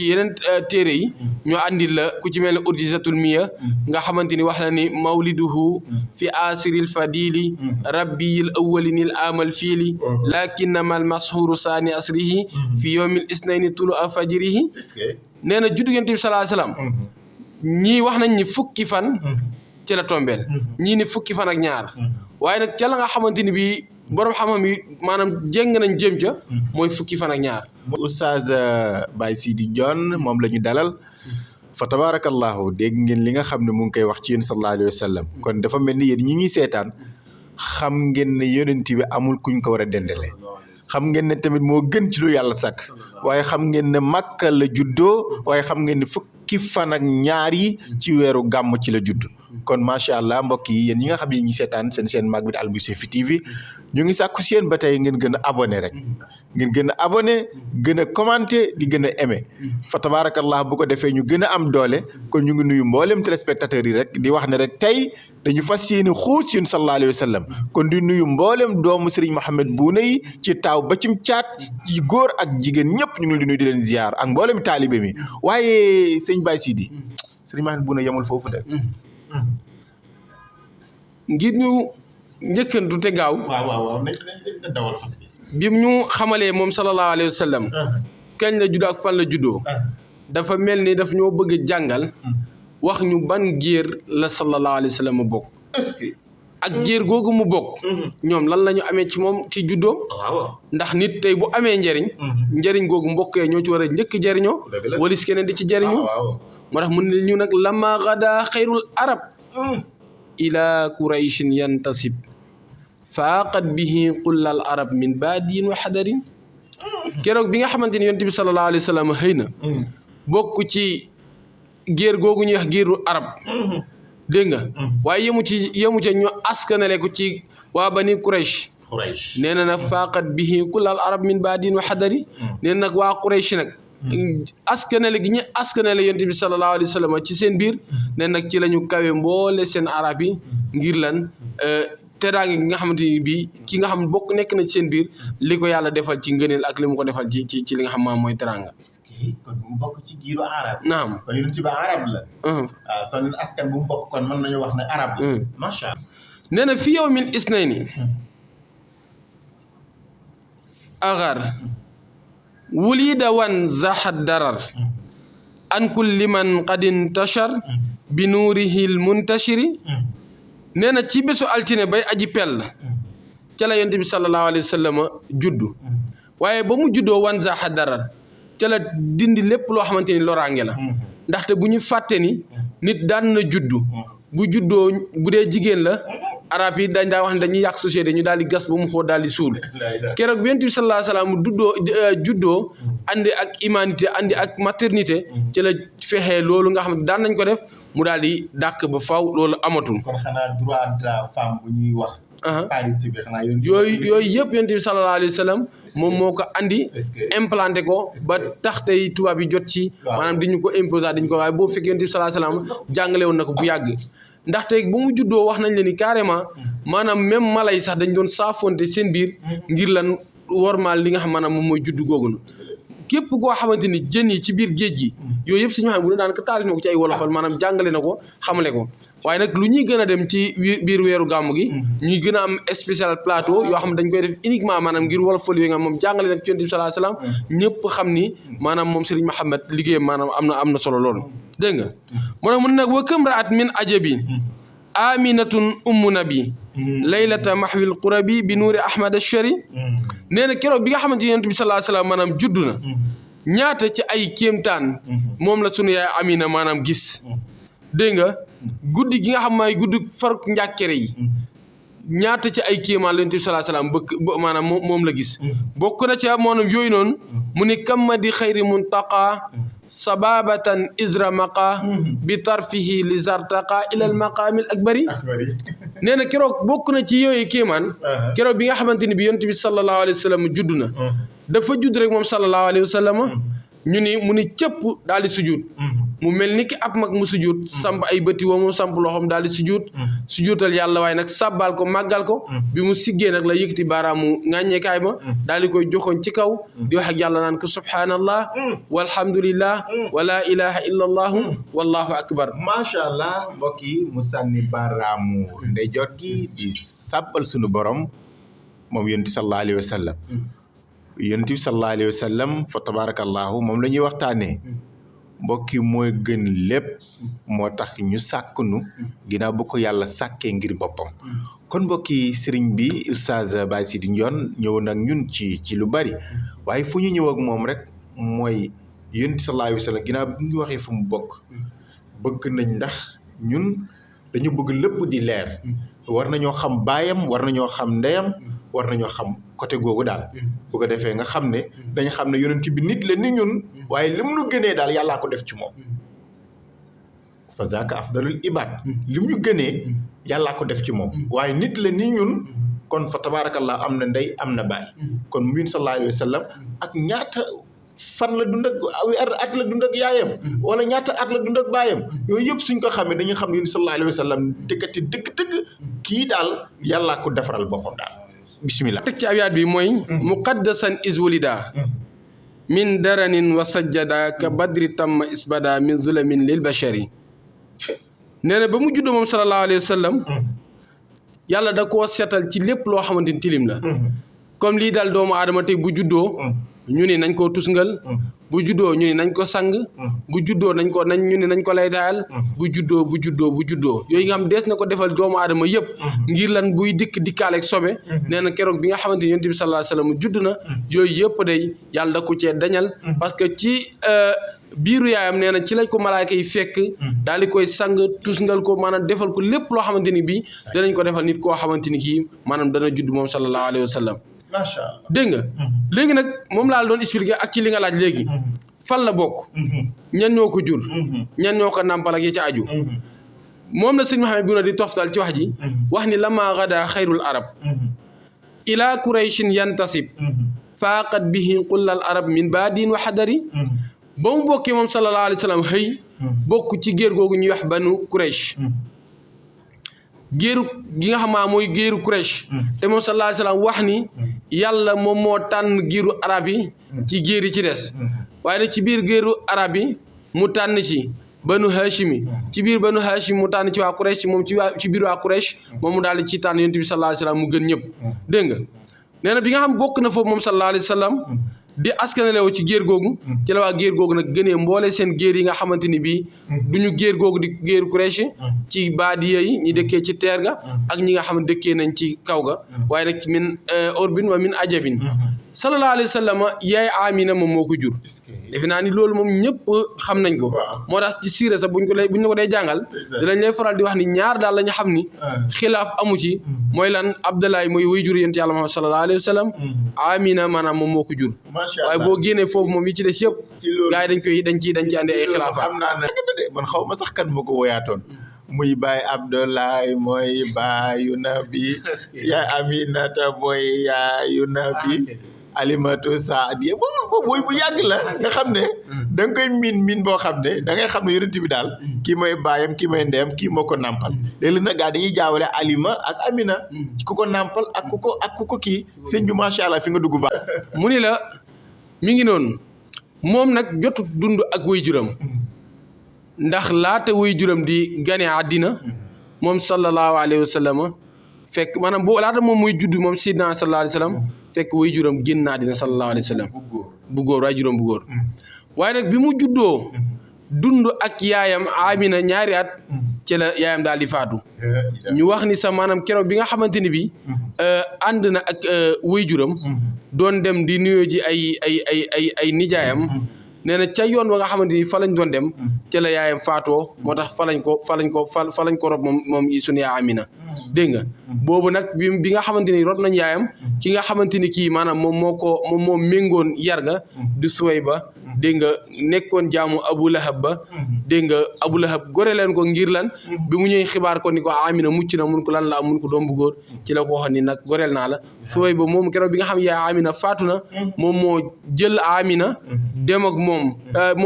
yeneen téere yi ñoo andil la ku ci mel ne urjizatul miya nga xamante ni wax la ni mawliduhu fi asiril fadili rabbiyil awwalinil amal fiili lakinnamal mashhuru saani asrihi fi yawmil isnayni tulu a fajrihi nee na juddu Yonent bi sallallahu alayhi wasallam ñii wax nañ ni fukki fan ci la tombeel ñii ni fukki fan ak ñaar waaye nag ca la nga xamante ni bii borom xam-xam yi maanaam jéng nañ jëm ca mooy fukki fan ak ñaar. Oustaz Baye Sidi Dione moom la ñu dalal fa tabarakallahu dégg ngeen li nga xam ne mu ngi koy wax ci yéen sallallahu alayhi wa sallam kon dafa mel ni yéen ñi ñuy seetaan xam ngeen ne yonent bi amul kuñ ko war a dendale xam ngeen ne tamit moo gën ci lu yàlla sàkk waaye xam ngeen ne Makka la juddoo waaye xam ngeen ne fukki fan ak ñaar yi ci weeru gàmm ci la judd kon macha allah mbokk yi yéen ñi nga xam ne ñu seetaan seen mag bi di Albichri TV ñu ngi sàkku si yéen ba tey ngeen gën a abonné rek ngeen gën a abonné gën a commenté di gën a aimé fa tabarakallah bu ko defee ñu gën a am doole kon ñu ngi nuyu mboolem téléspectateurs yi rek di wax ne rek tey dañu fas yéene xuus yéen sallallahu alayhi wa sallam kon di nuyu mboolem doomu Serigne Mouhamed Bouna yi ci taaw ba cim caat ci góor ak jigéen ñëpp ñu ngi leen di nuyu di leen ziar ak mboolem taalibe mi waaye sëñ Baye Sidi Serigne Mouhamed Bouna yemul foofu de. ngir ñu njëkkantu te gaaw. waaw nañ dawal fas bi. bim ñu xamalee moom sallallahu alayhi wa sallam. kañ la juddoo ak fan la juddoo. dafa mel ni daf ñoo bëgg a jàngal. wax ñu ban giir la sallallahu alayhi wa sallam bokk. est-ce que. ak géer googu mu bokk ñoom lan la ñu amee ci moom ci juddoom ndax nit tey bu amee njëriñ njëriñ googu mbokkee ñoo ci war a njëkk jëriñoo walis keneen di ci jëriñu moo tax mun ne ñu nag lama gada xayrul arab ila qurayshin yantasib faaqat bihi qullal arab min baadiyin wa xadarin keroog bi nga xamante ni yonent bi sallallahu alayhi wa sallam xëy na bokk ci géer googu ñuy wax géeru arab dégg nga waaye yemu ca ñu askanale ko ci waa bani Quraysh nee na nag faaqat bihi kullal arab min baadin wa xadari nee na nag waa Quraysh nag askanale gi ñu askanale yonent bi sallallahu alayhi wa sallam ci seen biir nee nag ci la ñu kawe mboole seen arab yi ngir lan teraange gi nga xamante ni bii ki nga xam bokk nekk na ci seen biir li ko yàlla defal ci ngëneel ak li mu ko defal ci li nga xam maam mooy teraanga kon mu bokk ci giiru arab naam kon yonent bi arab la waaw soo leen askan bu mu bokk kon mën nañu wax ne arab la macha allah nee na fi yawmil isnayni agar wulida wan zaxat darar an kulli man qad intashar bi nuurihi l muntashiri nee na ci bésu altine bay aji pell ca la yonent bi sallallahu alayhi wa sallam juddu waaye ba mu juddoo wan zaxat darar ca la dindi lépp loo xamante ni loraange la ndaxte bu ñu fàtte ni nit daan na juddu bu juddoo bu dee jigéen la arab yi dañ daa wax ne dañuy yàq société ñu daal di gas ba mu xóot daal di suul keroog bi yonent bi sallallahu alayhi wa sallam juddoo andi ak humanité andi ak maternité ci la fexee loolu nga xam ne daan nañ ko def mu daal di dàq ba faw loolu amatul. kon xanaa droit de la femme bu ñuy wax. parité bi xanaa yooyu yëpp yonent bi sallallahu alayhi wa sallam moom moo ko andi implanté ko ba tax tey tubaab yi jot ci maanaam di ñu ko imposé dañ ko waaye boo fekkee yonent bi sallallahu alayhi wa sallam jàngale woon na ko bu yàgg ndaxte ba mu juddoo wax nañ leen ni carrément maanaam même mala yi sax dañ doon saafonte seen biir ngir lan wormaal li nga xam maanaam moom mooy juddu googu na képp koo xamante ni jën yi ci biir géej gi yooyu yëpp suñu xam ne bu ne daan ko taalif na ko ci ay wolofal maanaam jàngale na ko xamale ko waaye nag lu ñuy gën a dem ci biir weeru gàmmu gi ñuy gën a am spécial plateau yoo xam ne dañ koy def uniquement maanaam ngir wolofal yi nga moom jàngale nag ci yonent bi sallallahu alayhi wasallam ñëpp xam ni maanaam moom Serigne Mahamad liggéeyam maanaam am na solo loolu dégg nga moo tax mun nag wa kamraat min ajabi aminatun ummu nabi laylata mahwil qurabi bi nuuri ahmad ashari nee na keroog bi nga xamante yonent bi sallallahu alayhi wasallam maanaam juddu na ñaata ci ay kéemtaan moom la sunu yaay amina maanaam gis dégg nga guddi gi nga xam maay guddi faruk njàkkere yi ñaata ci ay kéemaan la yonent bi sallallahu alayhi wasallam bëgg maanaam moom la gis bokk na ca moom yooyu noonu mu ni kamma di xayri muntaqa sababatan isra maqa bi tarfihi li zartaqa ilal maqaamil akbari nee na keroog bokk na ci yooyu kéemaan keroog bi nga xamante ni bi yonent bi sallallahu alayhi wasallam judd na dafa judd rek moom sallallahu alayhi wasallam ñu ni mu ni cëpp daal di sujud mu mel ni ki ab mag mu sujud samp ay bëti woo moom samp loxoom daal di sujudal yàlla waaye nag sàbbaal ko màggal ko bi mu siggee nag la yëkkati baaraamu ŋàññeekaay ba daal di koy joxoon ci kaw di wax ak yàlla naan ko subhanallah walhamdulillah wa la ilaha illa allahu wallahu akbar macha allah mbokk yi mu sànni baaraamu ndeyjoor gi di sàbbal sunu borom moom yonent sallallahu alayhi wa sallam yonent bi sallallahu alayhi wa sallam fa tabarakallahu moom la ñuy waxtaanee mbokk yi mooy gën lépp moo tax ñu sàkknu ginnaaw bu ko yàlla sàkkee ngir boppam kon mbokk yi sëriñ bi Oustaz Baye Sidy Ndione ñëw nag ñun ci lu bari waaye fu ñu ñëw ak moom rek mooy yonent sallallahu alayhi wa sallam ginnaaw bu ñu waxee fu mu bokk bëgg nañ ndax ñun dañu bëgg lépp di leer war nañoo xam baayam war nañoo xam ndeyam war nañoo xam côté googu daal bu ko defee nga xam ne dañ xam ne yonent bi nit la ni ñun waaye lim nu gënee daal yàllaa ko def ci moom fa zaaka afdalul ibad lim ñu gënee yàllaa ko def ci moom waaye nit la ni ñun kon fa tabaarakallah am na ndey am na baay kon mu sallallahu alayhi wa sallam ak ñaata fan la dund ak at la dund ak yaayam wala ñaata at la dund ak baayam yooyu yëpp suñ ko xamee dañu xam ne sallallahu alayhi wa sallam dëkkati dëgg-dëgg kii daal yàllaa ko defaral boppam daal bismillah teg ci abiyaat bi mooy muqaddasan iswalida min daranin wa sajjada ka badri tamma isbada min zulamin lil bashari nee na ba mu juddoo moom sallallahu alayhi wa sallam yàlla da koo seetal ci lépp loo xamante ni tilim la comme lii daal doomu aadama tey bu juddoo ñu ni nañ ko tusngal bu juddoo ñu ni nañ ko sang bu juddoo ñu ni nañ ko laytaayal bu juddoo yooyu nga xam dees na ko defal doomu aadama yëpp ngir lan buy dikkaale ak sobe nee na keroog bi nga xamante ni yonent bi sallallahu alayhi wasallam judd na yooyu yëpp day yàlla da ko cee dañal parce que ci biiru yaayam nee na ci lañ ko malaaka yi fekk daal di koy sang tusngal ko maanaam defal ko lépp loo xamante ni bii danañ ko defal nit koo xamante ni kii maanaam dana judd moom sallallahu alayhi wasallam macha allah dégg nga léegi nag moom laa doon expliquer ak ci li nga laaj léegi fan la bokk ñan ñoo ko jur ñan ñoo ko nàmpal ak yi ci aju moom la sëñ Mouhamed Bouna di toftal ci wax ji wax ni lama gada xayrul arab ila qurayshin yantasib faaqat bihi qullal arab min baadin wa xadari ba mu bokkee moom sallallahu alayhi wa sallam xëy bokk ci géer googu ñuy wax banu Quraysh géeru gi nga xam mooy géeru Quraysh te moom sallallahu alayhi wa sallam wax ni yàlla moom moo tànn géeru arab yi ci géer yi ci des waaye nag ci biir géeru arab yi mu tànn ci banu Hashimi ci biir banu Hashim mu tànn ci waa Quraysh moom ci biir waa Quraysh moom mu daal di ci tànn yonent bi sallallahu alayhi wa sallam mu gën ñëpp dégg nga nee na bi nga xam bokk na foofu moom sallallahu alayhi wa sallam di askanalewo ci géer googu ci la waa géer googu nag gënee mboole seen géer yi nga xamante ni bii duñu géer googu di géeru Quraysh ci baadiya yi ñi dëkkee ci teer ga ak ñi nga xam ne dëkkee nañ ci kaw ga waaye nag min urbin wa min ajabin sallallahu alayhi wa sallam yaay Amina moom moo ko jur defe naa ni loolu moom ñëpp xam nañ ko moo tax ci siira sax buñ la ko dee jàngal dinañ lay faral di wax ni ñaar daal la ñu xam ni xilaaf amu ci mooy lan Abdoulaye mooy way jur yonent Yàlla Muhammad sallallahu alayhi wa sallam Amina maanaam moom moo ko jur waaye boo génnee foofu moom yi ci des yëpp gars yi dañ ci andi ay xilaafaat am naa ne man xaw ma sax kan moo ko woyaatoon muy baay Abdoulaye mooy baayu nabi yaay Aminata mooy yaayu nabi Alimatu Saadiya boobu booy bu yàgg la nga xam ne da nga koy miin boo xam ne da ngay xam ne yonent bi daal kii mooy baayam kii mooy ndeyam kii moo ko nàmpal léegi nag gaa dañuy jaawale Alima ak Amina ku ko nàmpal ak ku ko kii sëñ bi macha allah fi nga dugg baax mu ni la mi ngi noonu moom nag jotu dund ak waajuram ndax laata waajuram di gane àddina moom sallallahu alayhi wa sallam fekk maanaam boo laata moom muy judd moom sidna sallallahu alayhi wa sallam fekk waajuram génn àddina sallallahu alayhi wa sallam bu góor waajuram bu góor waaye nag bi mu juddoo dund ak yaayam Amina ñaari at ci la yaayam daal di faatu ñu wax ni sax maanaam keroog bi nga xamante ni bi ànd na ak waajuram doon dem di nuyoo ji ay nijaayam nee na ca yoon wa nga xamante ni fa lañ doon dem ca la yaayam faatoo moo tax fa lañ ko rob moom sunu yaay Amina dégg nga boobu nag bi nga xamante ni rot nañ yaayam ki nga xamante ni kii maanaam moom moo méngoon yar ga du Suwayba dégg nga nekkoon jaamu Abu Lahab ba dégg nga Abu Lahab gore leen ko ngir lan bi mu ñëw xibaar ko ni ko Amina mucc na mun ko lan la mun ko doom bu góor ci la ko waxoon ni nag goreel naa la Suwayba moom keroog bi nga xam yaay Amina faatu na moom moo jël Amina dem ak moom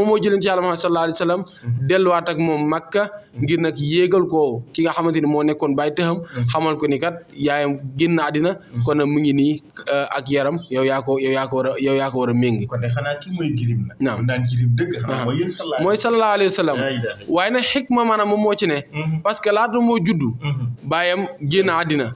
moo jëleen ci Yàlla Muhammad sallallahu alayhi wa sallam delluwaat ak moom Makka ngir nag yéegal ko ki nga xamante ni moo nekkoon bàyyi tëxam xamal ko ni kat yaayam génn àddina kon nag mu ngi nii ak yaram yow yaa ko war a méng kon de xanaa kii mooy girim nag naam naan girim dëgg xanaa mooy sallallahu alayhi wa sallam waaye nag xikma maanaam moom moo ci ne parce que laata moo juddu baayam génn àddina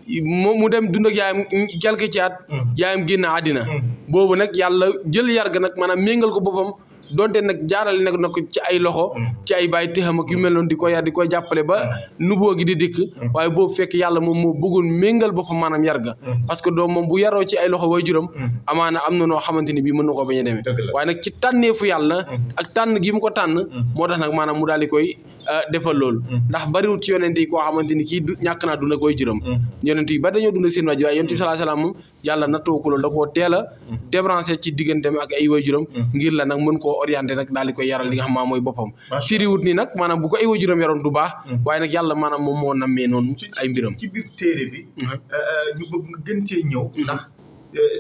mu dem dund ak yaayam quelque ci at yaayam génn àddina boobu nag yàlla jël yar ga nag maanaam méngal ko boppam donte nag jaarale nag na ko ci ay loxo ci ay bàyyi tëxam ak yu mel noonu di ko yar di koy jàppale ba nuboo gi di dikk waaye boobu fekk yàlla moom moo bëggoon méngal boppam maanaam yar ga parce que doom moom bu yaroo ci ay loxo way juram amaana am na noo xamante ni bii mën na koo bañ a demee waaye nag ci tànneefu yàlla ak tànn gi mu ko tànn moo tax nag maanaam mu daal di koy defal loolu ndax bariwul ci yonent yi koo xamante ni kii ñàkk naa dund ak way juram yonent yi ba dañoo dund ak seen waajur waaye yonent bi sallallahu alayhi wasallam moom yàlla nattoo ko loolu da koo teel a débranché ci digganteem ak ay way juram ngir la nag mën koo orienté nag daal di koy yaral li nga xam maa mooy boppam firiwut ni nag maanaam bu ko ay way juram yaroon du baax waaye nag yàlla maanaam moom moo nammee noonu ay mbiram ci biir téere bi ñu bëgg nga gën cee ñëw ndax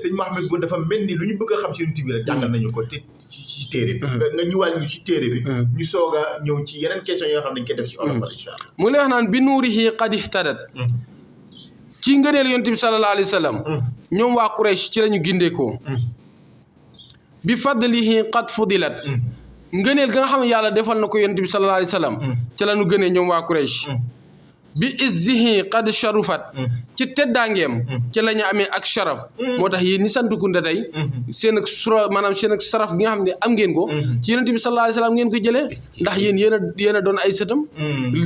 sëñ Mouhamed Bouna dafa mel ni lu ñu bëgg a xam ci yonent bi rek jàngal nañu ko ci téere bi nga ñëwaat ñu ci téere bi ñu soog a ñëw ci yeneen question yoo xam ne dañ koy def ci olofal incha allah mu lay wax naan bi nuurihi qad ihtadat ci ngëneel yonent bi sallallahu alayhi wa sallam ñoom waa Quraysh ci la ñu gindeekoo bi fadlihi qad fudilat ngëneel ga nga xam ne yàlla defal na ko yonent bi sallallahu alayhi wa sallam ci la ñu gënee ñoom waa Quraysh bi izzihi qad sharufat ci teddaangeem ci la ñu amee ak sharaf moo tax yéen ñi sant Kunta tey seen ak maanaam seen ak saraf gi nga xam ne am ngeen ko ci yonent bi sallallahu alayhi wa sallam ngeen ko jëlee ndax yéen a doon ay sëtam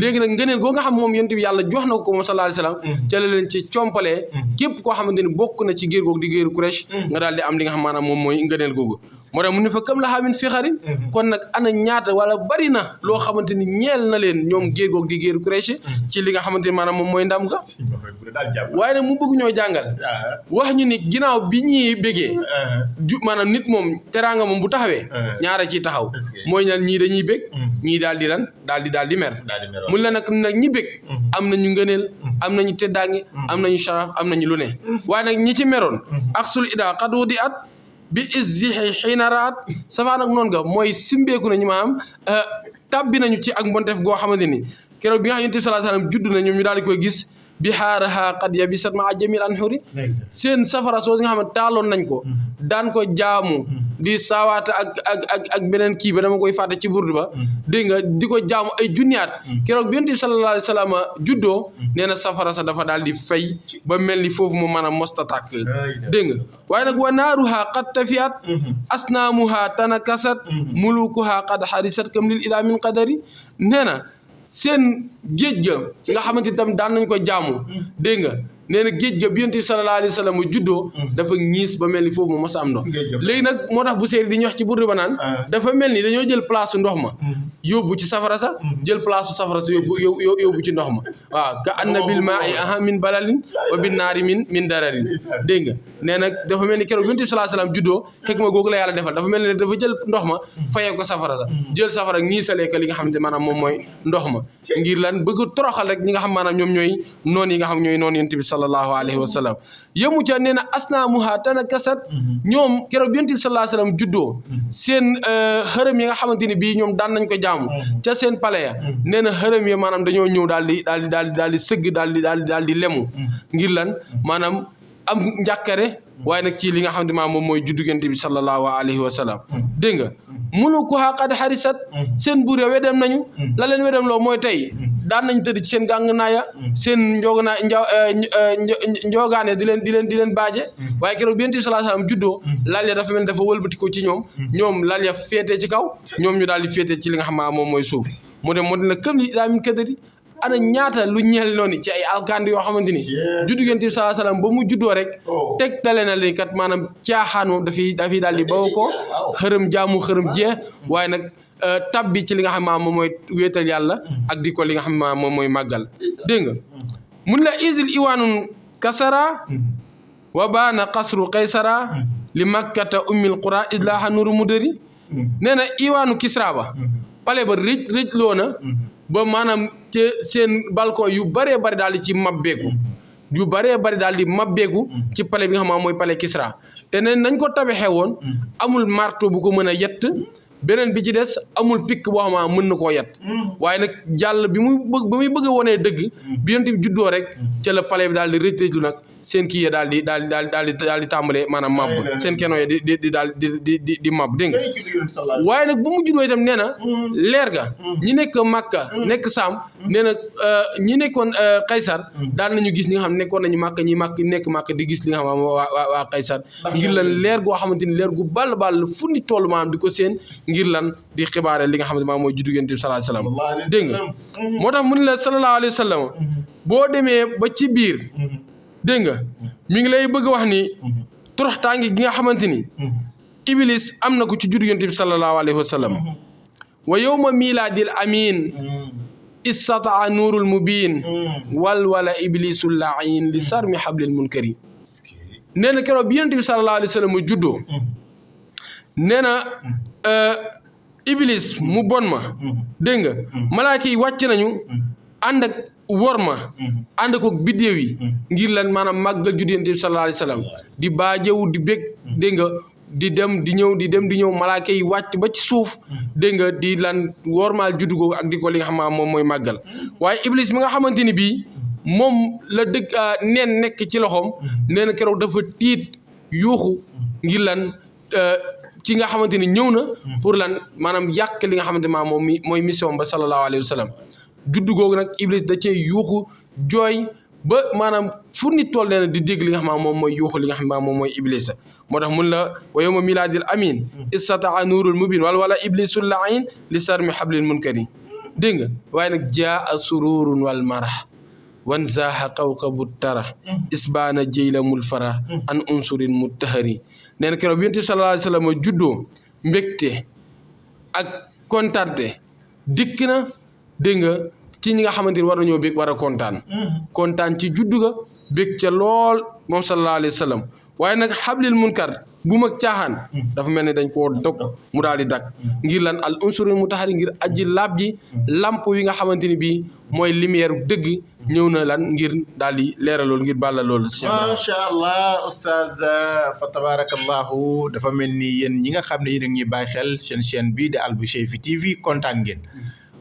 léegi nag ngëneel goo nga xam moom yonent bi yàlla jox na ko moom sallallahu alayhi wa sallam ca la leen ci compalee képp koo xamante ni bokk na ci géer googu di géeru Quraysh nga daal di am li nga xam maanaam moom mooy ngëneel googu moo tax mu ne fa kam lahaa min fixarin kon nag ana ñaata wala bari na loo xamante ni ñeel na leen ñoom géer googu di géeru Quraysh ci li nga xamante ni maanaam moom mooy ndam ga waaye nag mu bëgg ñoo jàngal wax ñu ni ginnaaw bi ñuy bégee maanaam nit moom teraanga moom bu taxawee ñaara ciy taxaw mooy ñan ñii dañuy bég ñii daal di lan daal di mer mun la nag ñi bég am nañu ngëneel am nañu teddaange am nañu sharaf am nañu lu ne waaye nag ñi ci meroon ak sul ida xad wudi at bi izzihi xiina raat safaan ak noonu nga mooy simbeeku nañu maanaam tabbi nañu ci ak mbonteef goo xamante ni keroog bi nga xam yonent bi sallallahu alayhi wasallam judd na ñoom ñu daal di koy gis bi xaaraha qad yabisat ma jamil an xuri seen safara soo nga xam ne taaloon nañ ko daan ko jaamu di saawaata ak beneen kii ba dama koy fàtte ci burdu ba dégg nga di ko jaamu ay junniyaat keroog bi yonent bi sallallahu alayhi wasallam juddoo nee na safara sa dafa daal di fay ba mel ni foofu mu mën a mosta tàkk dégg nga waaye nag wa naaruha qad tafiat asnaamuha tanakasat mulukuha qad xarisat kam lil ila min qadari nee na seen géej ga nga xamante ni tam daan nañ ko jaamu dégg nga nee na géej ga bi yonent bi sallallahu alayhi wa sallam juddoo dafa ñiis ba mel ni foofu mu mos a am ndox léegi nag moo tax bu seeri di ñu wax ci burdu ba naan dafa mel ni dañoo jël place ndox ma yóbbu ci safara sa jël place safara sa yóbbu ci ndox ma waaw ka anna bil maa'i aha min balalin wa bin naari min dararin dégg nga nee nag dafa mel ni keroog yonent bi sallallahu alayhi wa sallam juddoo xikma googu la yàlla defal dafa mel ni dafa jël ndox ma fayee ko safara sa jël safara ñiisalee ko li nga xamante maanaam moom mooy ndox ma ngir lan bëgg toroxal rek ñi nga xam maanaam ñoom ñooy noon yi nga xam ñooy noonu yonent bi sallallahu alayhi wa sallam yëmu ca nee na asnaamuha tanakasat ñoom keroog yonent bi sallallahu alayhi wa sallam juddoo seen xërëm yi nga xamante ni bii ñoom daan nañ ko jaamu ca seen palais ya nee na xërëm yi maanaam dañoo ñëw daal di sëgg daal di lemu ngir lan maanaam am njàkkare waaye nag ci li nga xam ne maanaam moom mooy juddu yonent bi sallallahu alayhi wa sallam dégg nga mulukuha qad harisat seen buur ya wedem nañu la leen wedem loo mooy tey daan nañ tëdd ci seen gàng naaya seen njoogaane di leen baaje waaye keroog bi yonent bi sallallahu alayhi wasallam juddoo lal ya dafa mel dafa wëlbati ko ci ñoom lal ya féetee ci kaw ñoom ñu daal di féetee ci li nga xam ne moom mooy suuf moo dina këm li daa min kadari ana ñaata lu ñeel noonu ci ay alkandi yoo xamante ni juddu yonent bi sallallahu alayhi wasallam ba mu juddoo rek teg tale na li kat maanaam caaxaan moom dafay daal di baw ko xërëm jaamu xërëm jeex waaye nag tabbi ci li nga xam ne moom mooy wéetal yàlla ak di ko li nga xam ne moom mooy màggal dégg nga mun la isil iwaanun kasara wa baana qasru qaysara li makkata ummil qura islaha nuru mudari nee na iwaanu kisra ba pale ba rëj loo na ba maanaam ci seen balcon yu bëree bëri daal di ci mabbeeku yu bëree bëri daal di mabbeeku ci pale bi nga xam ne mooy pale Kisra te ne nañ ko tabaxee woon amul marteau bu ko mën a yett beneen bi ci des amul pikk boo xam ne mën na koo yett waaye nag jàll bi muy bëgg a wonee dëgg bi yonent bi juddoo rek ca la pale bi daal di rëj-rëjlu nag seen kii ya daal di tàmbalee maanaam màbb seen keno ya di màbb dégg nga waaye nag bu mu juddoo itam nee na leer ga ñi nekk Makka nekk Saam nee na ñi nekkoon Kaysar daal nañu gis ñi nga xam ne nekkoon nañu Makka nekk Makka di gis li nga xam ne waa Kaysar ngir lan leer goo xamante ni leer gu ball fu ni toll maanaam di ko seen ngir lan di xibaare li nga xamante maanaam mooy juddu Yonent bi sallallahu alayhi wa sallam dégg nga moo tax mu ne la sallallahu alayhi wa sallam boo demee ba ci biir dégg nga mi ngi lay bëgg wax ni toroxtaange gi nga xamante ni Iblis am na ko ci juddu Yonent bi sallallahu alayhi wa sallam wa yawma milaadil amin istataa nuurul mubin wala iblisul la'in li sarmi hablil munkari nee na keroog bi Yonent bi sallallahu alayhi wa sallam juddoo nee na Iblis mu bon ma dégg nga malaaka yi wàcc nañu ànd ak wor ma ànd ko biddéew yi ngir lan maanaam màggal juddu Yonent bi sallallahu alayhi wa sallam di baajewu di bég dégg nga di dem di ñëw malaaka yi wàcc ba ci suuf dégg nga di lan wormaal juddu googu ak di ko li nga xam ne moom mooy màggal waaye Iblis mi nga xamante ni bii moom la dëgg neen nekk ci loxoom nee na keroog dafa tiit yuuxu ngir lan ci nga xamante ni ñëw na pour lan maanaam yàq li nga xamante ne moom mooy mission ba sallallahu alayhi wa sallam juddu googu nag Iblis da cee yuuxu jooy ba maanaam fu nit toll nee na di dégg li nga xam ne moom mooy yuuxu li nga xam ne moom mooy iblisa moo tax mun la wa yawma milaadil amin istataa nuurul mubin wala iblisul la'in li sarmi hablil munkari dégg nga waaye nag jaa sururun wal marah wan zaaha kawkabu tara isbaana jeyla mul fara an unsurin muttahari nee na keroog bi Yonent bi sallallahu alayhi wa sallam juddoo mbégte ak kontante dikk na dégg nga ci ñi nga xamante ni war nañoo bég war a kontaan ci juddu ga bég ca lool moom sallallahu alayhi wa sallam waaye nag xablil munkar bu mag caaxaan dafa mel ne dañ koo dog mu daal di dak ngir lan al unsurul mutahari ngir aji laab ji lamp wi nga xamante ni bii mooy lumière dëgg ñëw na lan ngir daal di leeral loolu ngir bàlla loolu. macha allah oustaz fa tabarakallahu dafa mel ni yéen ñi nga xam ne yéen a ngi ñuy bàyyi xel seen chaîne bii de Albucheyfi TV kontaan ngeen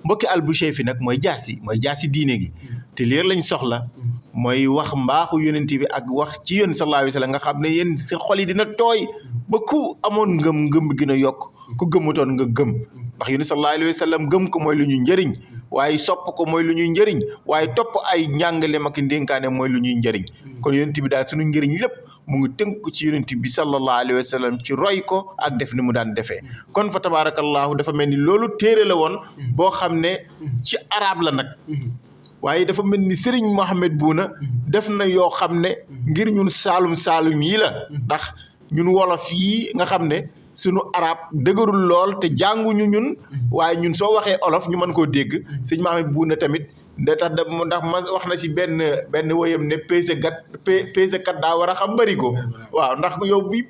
mbokki Albucheyfi nag mooy jaasi diine gi te leer lañ soxla mooy wax mbaaxu yonent bi ak wax ci yéen sallallahu alayhi wa sallam nga xam ne yéen seen xol yi dina tooy ba ku amoon ngëm gën a yokk ku gëmutoon nga gëm ndax yonent sallallahu alayhi wa sallam gëm ko mooy lu ñu njëriñ waaye sopp ko mooy lu ñuy njëriñ waaye topp ay njàngaleem ak ndénkaane mooy lu ñuy njëriñ kon yonent bi daal suñu njëriñ lépp mu ngi tënk ci yonent bi sallallahu alayhi wa sallam ci roy ko ak def ni mu daan defee kon fa tabarakallahu dafa mel ni loolu téere la woon boo xam ne ci arab la nag waaye dafa mel ni Serigne Mohamed Bouna def na yoo xam ne ngir ñun saalum yi la ndax ñun wolof yi nga xam ne sunu arab dëgërul lool te jànguñu ñun waaye ñun soo waxee olof ñu mën koo dégg Serigne Mohamed Bouna tamit ndax ma wax na ci benn woyam ne peese kat daa war a xam barigo waaw ndax yow booy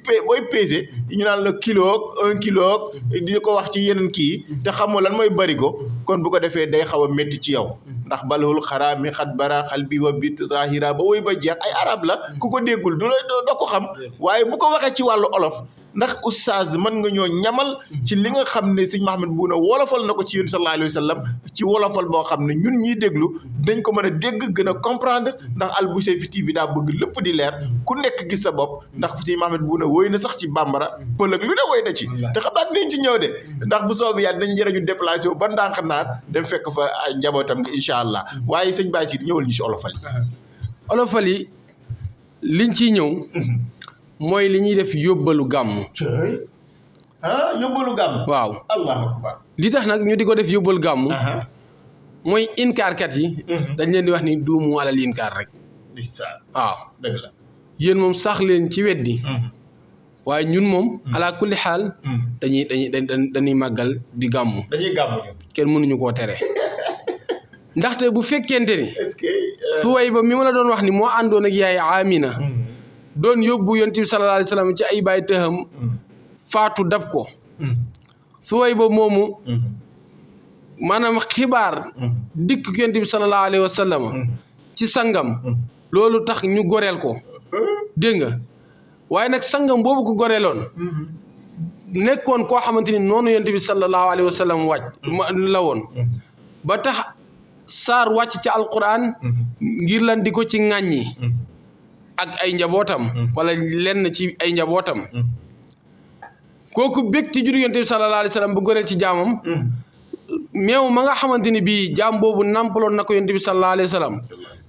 peese ñu naan la kilo 1 kilo di ko wax ci yeneen kii te xamoo lan mooy barigo kon bu ko defee day xaw a métti ci yow ndax balhul xaraami xat bara xal bi wa bit zahira ba woy ba jeex ay arab la ku ko déggul doo ko xam waaye bu ko waxee ci wàllu olof ndax oustaz mën nga ñoo ñamal ci li nga xam ne sëñ Mohamed Bouna wolofal na ko ci yéen sallallahu alayhi wa sallam ci wolofal boo xam ne ñun ñiy déglu dañ ko mën a dégg gën a comprendre ndax Albucheyfi TV daa bëgg lépp di leer ku nekk gis sa bopp ndax sëñ Mohamed Bouna woy na sax ci bambara pël ak lu ne woy na ci te xam naa dinañ ci ñëw de ndax bu soobee yàlla dañu jërëñu déplacé wu ba ndànk naar dem fekk fa ay njabootam nga incha allah waaye sëñ Baye Sidi ñëwal ñu si olofal yi liñ ciy ñëw mooy li ñuy def yóbbalu gàmm. Yóbbalu gàmm. waaw allahu akbar. li tax nag ñu di ko def yóbbalu gàmm. mooy inkaarkat yi. dañ leen di wax ni duumu alal inkaar rek. waaw dëgg la. yéen moom sax leen ci weddi. waaye ñun moom. ala kulli xaal. dañuy màggal di gàmm. dañuy gàmm. kenn mënuñu koo tere. ndaxte bu fekkente ni. est-ce que. Suwayba mi ma la doon wax ni moo àndoon ak yaay Amina. doon yóbbu Yonent bi sallallahu alayhi wa sallam ci ay baay tëxam faatu dab ko Suwayba moomu maanaam xibaar dikk Yonent bi sallallahu alayhi wa sallam ci sangam loolu tax ñu goreel ko dégg nga waaye nag sangam boobu ko goreeloon nekkoon koo xamante ni noonu Yonent bi sallallahu alayhi wa sallam la woon ba tax saar wàcc ci alquran ngir lan di ko ci ŋàññi ak ay njabootam wala lenn ci ay njabootam kooku bég ci jur Yonent bi sallallahu alayhi wa sallam bu goreel ci jaamam meew ma nga xamante ni bii jaam boobu nampaloon na ko Yonent bi sallallahu alayhi wa sallam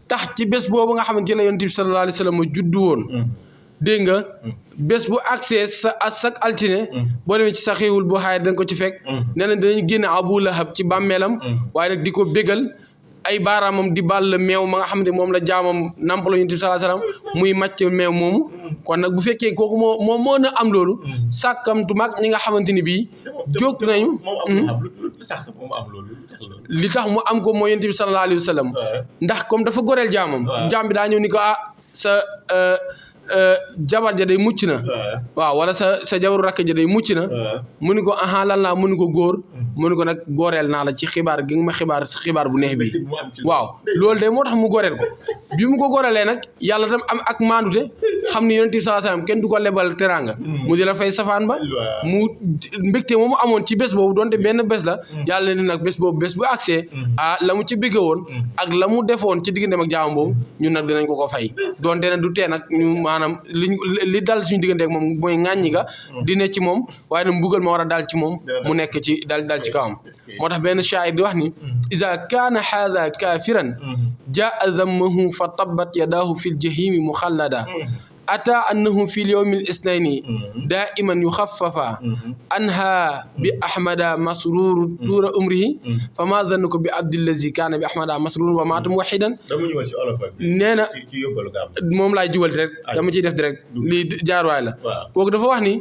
tax ci bés boobu nga xamante ne Yonent bi sallallahu alayhi wa sallam juddu woon dégg nga bés bu accès sak altine boo demee ci Saxiixul Buxaari da nga ko ci fekk nee na dañu génne Abu Lahab ci bàmmeelam waaye nag di ko bégal ay baaraamam di ball meew ma nga xam ne moom la jaamam nampaloo Yonent bi sallallahu alayhi wasallam muy màcc meew moomu kon nag bu fekkee kooku moo na am loolu sàkkamtu mag ñi nga xamante ni bii jóg nañu li tax mu am ko mooy Yonent bi sallallahu alayhi wasallam ndax comme dafa goreel jaamam jaam bi daa ñëw ni ko sa jabar ja day mucc na waaw wala sa jabaru rakk ja day mucc na mu ni ko aha lan laa mu ni ko góor mu ni ko nag góoreel naa la ci xibaar gi nga ma xibaar bu neex bi waaw loolu de moo tax mu góoreel ko bi mu ko góoreelee nag yàlla tam am ak maandute xam ni Yonent bi sallallahu alayhi wasallam kenn du ko lebal teranga mu di la fay safaan ba mu mbégte moomu amoon ci bés boobu doonte benn bés la yàlla ni nag bés boobu bés bu accès la mu ci bégge woon ak la mu defoon ci digganteem ak jaamam boobu ñun nag dinañ ko fay doonte ne du tee nag ñu maanaam li dal suñu diggante ak moom mooy ŋàññi ga di ne ci moom waaye nag mbugal ma war a dal ci moom mu nekk ci dal ci kawam moo tax benn shaa'ir di wax ni iza kaana haadha kaafiran jaa dammahu fa tabbat yadaahu fi ljahimi muxallada ata annahu fi lyawmi lisnaini daiman yuxaffafa anha bi ahmada masrur tuura umrihi fa ma zannuko bi abdillazi kaana bi ahmada masrur wa maata muwaxidan nee na moom laay jubal rek dama ciy def direct lii jaaruwaay la kooku dafa wax ni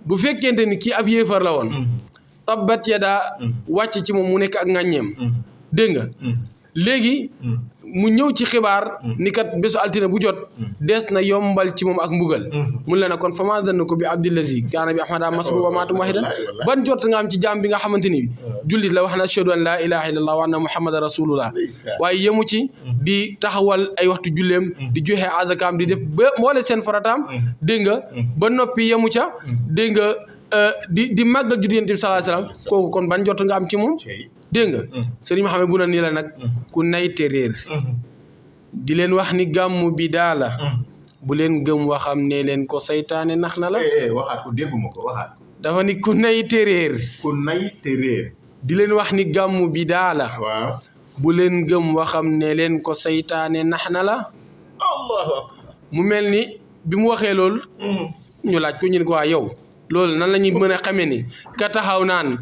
bu fekkente ni kii ab yéefar la woon tabbat yadaa wàcc ci moom mu nekk ak ŋàññeem dégg nga léegi mu ñëw ci xibaar ni kat bésu altine bu jot dees na yombal ci moom ak mbugal mun la na kon fa ma zann ko bi abdillazi kaana bi ahmada masrur wa maata muwahidan ban jot nga am ci jaam bi nga xamante ni jullit la wax na ashhadu an laa ilaha illallah wa anna muhammadan rasulullah waaye yemu ci di taxawal ay waxtu julleem di joxe azakaam di def ba mboole seen farataam dégg nga ba noppi yemu ca dégg nga di màggal juddu Yonent bi sallallahu alayhi wasallam kooku kon ban jot nga am ci moom dégg nga sëriñ Mohamed bu na nii la nag ku nay te réer di leen wax ni gàmmu bi daala bu leen gëm waxam ne leen ko saytaane nax na la waxaat ko dégguma ko waxaat dafa ni ku nay te réer ku nay te réer di leen wax ni gàmmu bi daala waaw bu leen gëm waxam ne leen ko saytaane nax na la allahu akbar mu mel ni bi mu waxee loolu ñu laaj ko ñu ne ko waa yow loolu nan la ñuy mën a xamee ni ka taxaw naan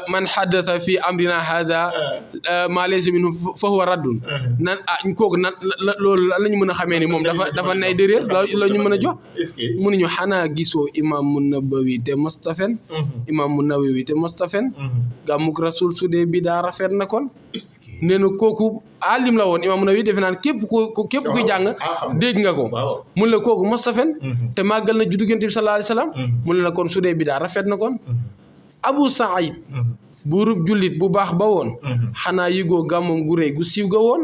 man xaddasa fi amrina hada maa laysa minhu fa huwa raddun nan kooku nan loolu lan la ñu mën a xamee ni moom dafa nay déréer la ñu mën a jox mënuñu xanaa gisoo imam Nawawi te mustafen imam Nawawi te mustafen gàmmuk rasul su dee bi daa rafet na kon nee na kooku alim la woon imam Nawawi defe naan képp kuy jàng dégg nga ko mun la kooku mustafen te màggal na juddu Yonent bi sallallahu alayhi wasallam mun la kon su dee bi daa rafet na kon Abu Saïd buurub jullit bu baax ba woon xanaa yëgoo gàmmam gu rëy gu siiw ga woon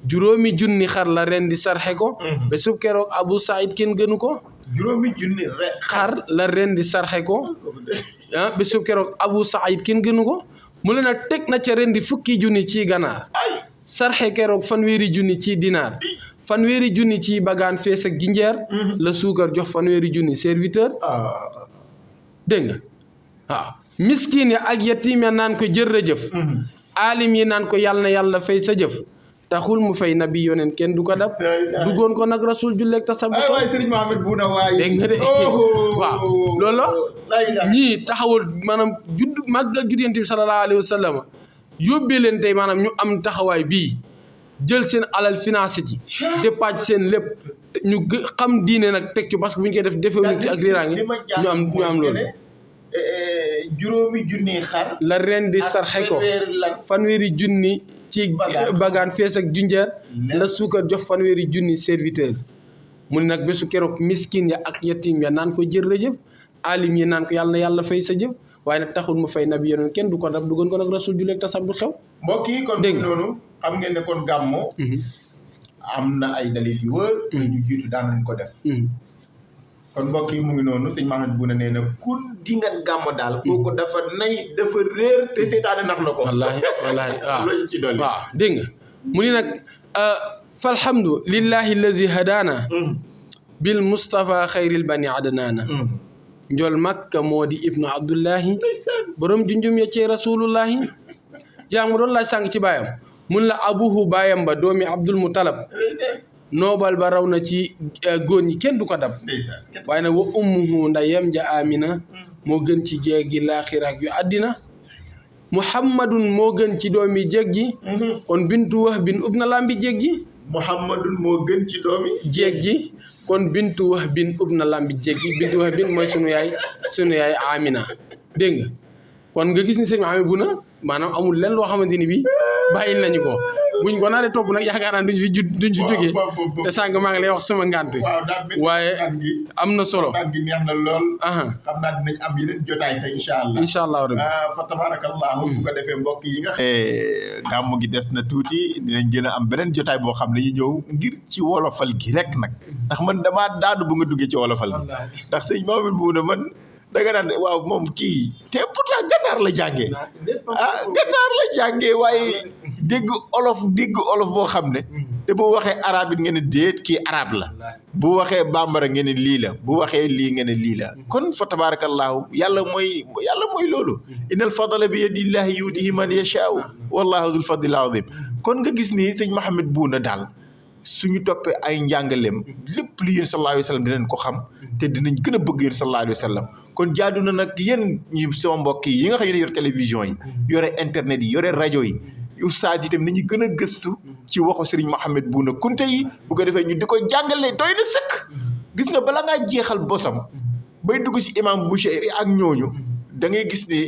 juróomi junni xar la ren di sarxe ko ba sub keroog Abu Saïd kenn gënu ko juróomi junni xar la ren di sarxe ko ba sub keroog Abu Saïd kenn gënu ko mu leen a teg na ca ren di fukki junni ci ganaar sarxe keroog fanweeri junni ci dinaar fanweeri junni ci bagaan fees ak ginjeer la suukar jox fanweeri junni serviteur dégg nga waaw miskin ya ak yatim ya naan ko jërëjëf alim yi naan ko yàlla na yàlla fay sa jëf taxul mu fay nabi yoneen kenn du ko dab duggoon ko nag rasul julleeg tasabbu waay Serigne Mohamed Bouna waay dégg nga de waaw loolu ñii taxawal maanaam màggal judd Yonent bi sallallahu alayhi wa sallam yóbbee leen tey maanaam ñu am taxawaay bii jël seen alal financé ci dépassé seen lépp ñu xam diine nag teg ci parce que bu ñu koy def defewuñu ci ak riiraange ñu am loolu juróomi junni xar la ren di sarxe ko fanweeri junni ci bagaan fees ak junjeer la suukar jox fanweeri junni serviteur mu ne nag bésu keroog miskin ya ak yatim ya naan ko jërëjëf alim yi naan ko yàlla na yàlla fay sa jëf waaye nag taxul mu fay nabi yonoon kenn du ko dab du gën ko nag rasul juleeg tasab du xew mbokk yi kon noonu xam ngeen ne kon gàmmo am na ay dalil yu wër ñu jiitu daan nañ ko def kon mbokk yi mu ngi noonu sëñ Mohamed Bouna nee na ku di nga gàmm daal kooku dafa nay dafa réer te seytaane nax na ko wallaahi waaw loolu ci dolli waaw dégg nga mu ni nag falhamdu lillahi allazi hadana bil mustafa xayril bani adnaana njol makka moo di ibnu abdullahi borom junjum ya ci rasulullahi jaamu doon laaj sànq ci baayam mun la abuhu baayam ba doomi abdul mutalab noobal ba raw na ci góor ñi kenn du ko dab waaye nag wa ummuhu ndayem ja amina moo gën ci jeegi laaxiraak yu àddina muhammadun moo gën ci doomi jeeg ji kon bintu wax bin ub na lambi jeeg ji muhammadun moo gën ci doomi jeeg ji kon bintu wax bin ub na lambi jeeg ji bintu wax bin mooy sunu yaay amina dégg nga kon nga gis ni sëñ Mohamed Bouna maanaam amul lenn loo xamante ni bi bàyyil nañu ko buñ ko naree topp nag yaakaar naa duñ fi jógee te sànq maa ngi lay wax sama ngànt waaye am na solo gaan gi neex na lool xam naa dinañ am yeneen jotaay sa incha allah rabbi fa tabarakallahu bu ko defee mbokk yi nga gàmmu gi des na tuuti dinañ gën a am beneen jotaay boo xam ne yi ñëw ngir ci wolofal gi rek nag ndax man damaa daanu bu nga duggee ci wolofal gi ndax sëñ Mohamed Bouna man da nga naan waaw moom kii te pourtant gannaar la jàngee gannaar la jàngee waaye dégg olof boo xam ne te bu waxee arab it ngeen ne déet kii arab la bu waxee bambara ngeen ne lii la bu waxee lii ngeen ne lii la kon fa tabarakallahu yàlla mooy loolu innal fadla bi yadillahi yutihi man yashaa'u wallahu zul fadlil azim kon nga gis ni sëñ Mouhamed Bouna daal suñu toppee ay njàngaleem lépp lu yéen sallallahu alayhi wa sallam dinañ ko xam te dinañ gën a bëgg yéen sallallahu alayhi wa sallam kon jaadu na nag yéen ñu sama mbokk yi nga xam ne yor télévision yi yore internet yi yore rajo yi ustaas yi itam ni ñu gën a gëstu ci waxu Serigne Mouhamed Bouna Kounta yi bu ko defee ñu di ko jàngale doy na sëkk gis nga bala ngaa jeexal bosam bay dugg ci imam Bouchayri ak ñooñu da ngay gis ne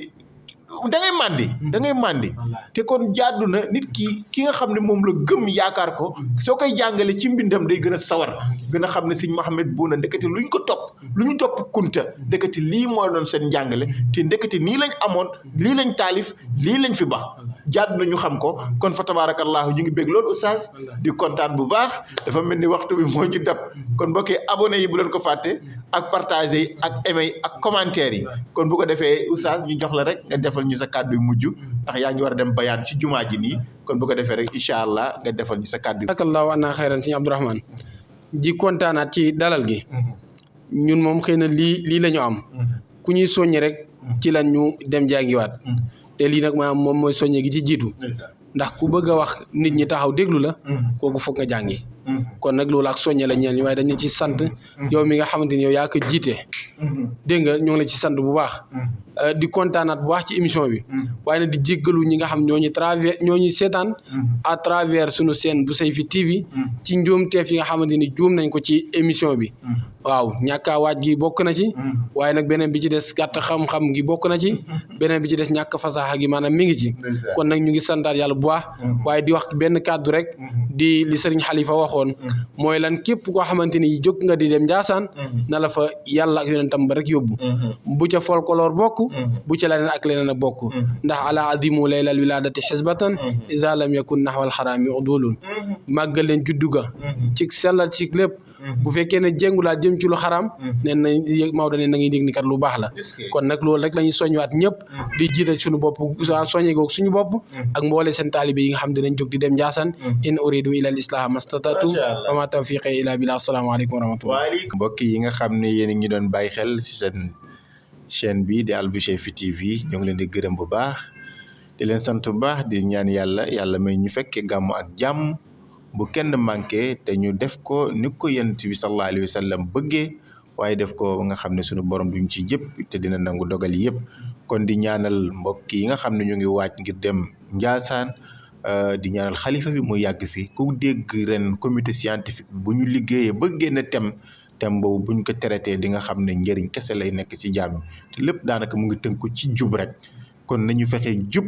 da ngay màndi te kon jaadu na nit ki nga xam ne moom la gëm yaakaar ko soo koy jàngale ci mbindam day gën a sawar gën a xam ne Serigne Mouhamed Bouna ndekete lu ñu topp Kounta ndekete lii moo doon seen njàngale te ndekete nii lañ amoon lii lañ taalif lii lañ fi ba jaadu na ñu xam ko kon fa tabarakallahu ñu ngi bég loolu oustaz di kontaan bu baax dafa mel ni waxtu bi moo ñu dab kon mbokki abonné yi bu leen ko fàtte ak partagé yi ak aimé yi ak commentaire yi kon bu ko defee oustaz ñu jox la rek nga defal ñu sa kàddu yu mujj ndax yaa ngi war a dem bayaan ci jumaa ji nii kon bu ko defee rek incha allah nga defal ñu sa kàddu barakallahu anna xayran sëñ Abdourahmane di kontaanaat ci dalal gi ñun moom xëy na lii la ñu am ku ñuy soññi rek ci lan ñu dem jàngiwaat te lii nag maanaam moom mooy soññe gi ci jiitu ndax ku bëgg a wax nit ñi taxaw déglu la kooku foog nga jàngi kon nag loolu ak soññe la ñeel ñu waaye dañu ci sant yow mi nga xamante ni yow yaa ko jiite dégg nga ñoo ngi la ci sant bu baax di kontaanaat bu baax ci émission bi waaye nag di jéggalu ñi nga xam ñooñu seetaan à travers sunu chaîne bu Seyfi TV ci njuumteef yi nga xamante ni juum nañ ko ci émission bi waaw ñàkk a waaj gi bokk na ci waaye nag beneen bi ci des gàtt xam-xam gi bokk na ci beneen bi ci des ñàkk fasaxa gi maanaam mi ngi ci kon nag ñu ngi santaat yàlla bu baax waaye di wax benn kàddu rek di li sëriñ Xalifa waxoon mooy lan képp koo xamante ni jóg nga di dem Njaasaan na la fa yàlla ak yonentam ba rek yóbbu bu ca folklore bokk bu ca leneen ak leneen a bokk ndax ala adimu laylal wiladati xisbatan isa lam yakun naxwal xaraami udulun màggal leen juddu ga ci sellal ci lépp bu fekkee ne jéngulaa jëm ci lu xaraam nen na Maodo ne na ngay dégg ni kat lu baax la kon nag loolu rek la ñuy soñwaat ñëpp di jiital suñu bopp soñe goog suñu bopp ak mboole seen taalibe yi nga xam dinañ jóg di dem Njaasaan in uridu ila al islaha mastatatu wa ma tawfiqi ila billah assalaamu aleykum wa rahmatullah mbokk yi nga xam ne yéen a ngi doon bàyyi xel ci seen chaîne bi di Albouchayfi TV ñoo ngi leen di gërëm bu baax di leen sant bu baax di ñaan yàlla may ñu fekkee gàmmu ak jàmm bu kenn manqué te ñu def ko ni ko yonent bi sallallahu alayhi wa sallam bëggee waaye def ko nga xam ne suñu borom duñ ci jëpp te dina nangu dogal yëpp kon di ñaanal mbokk yi nga xam ne ñu ngi waaj ngir dem Njaasaan di ñaanal xalifa bi mu yàgg fi ku dégg ren comité scientifique bu ñu liggéeyee ba génn thème boobu buñ ko traité di nga xam ne njëriñ kese lay nekk ci jàmm te lépp daanaka mu ngi tënku ci jub rek kon nañu fexe jub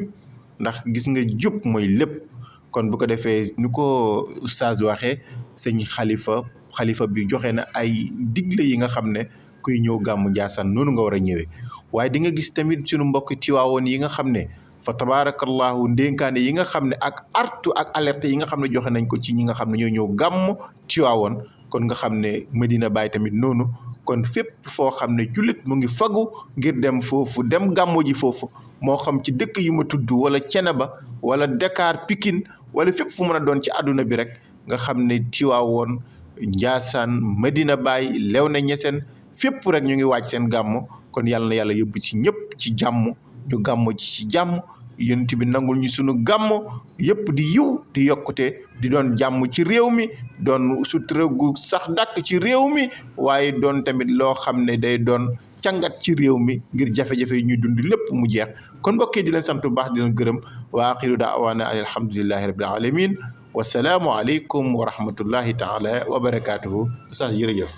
ndax gis nga jub mooy lépp kon bu ko defee ni ko oustaz waxee sëñ xalifa bi joxe na ay digle yi nga xam ne kuy ñëw gàmmu Njaasaan noonu nga war a ñëwee waaye di nga gis tamit suñu mbokk Tiwaawoon yi nga xam ne fa tabarakallahu ndénkaane yi nga xam ne ak artu ak alerte yi nga xam ne joxe nañ ko ci ñi nga xam ne ñoo ñëw gàmmu Tiwaawoon kon nga xam ne Medina Baye tamit noonu kon fépp foo xam ne jullit mu ngi fagu ngir dem foofu dem gàmmu ji foofu moo xam ci dëkk yu ma tudd wala Ceneba wala Dakar Pikine wala fépp fu mën a doon ci àdduna bi rek nga xam ne Tiwaawoon Njaasaan Medina Baye Léona Niassène fépp rek ñu ngi waaj seen gàmmu kon yàlla na yàlla yóbbu ci ñëpp ci jàmm ñu gàmmu ci jàmm yonent bi nangul ñu sunu gàmmu yëpp di yiw di yokkute di doon jàmm ci réew mi doon sutura gu sax dàkk ci réew mi waaye doon tamit loo xam ne day doon càngat ci réew mi ngir jafe-jafe yi ñuy dund lépp mu jeex kon mbokk yi di leen sant bu baax di leen gërëm wa axiru daawaana an alhamdulillahi rabbil alamin wasalaamu aleykum wa rahmatullahi taala wa barakatuhu ustaz jërëjëf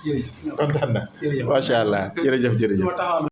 kontaan na macha allah jërëjëf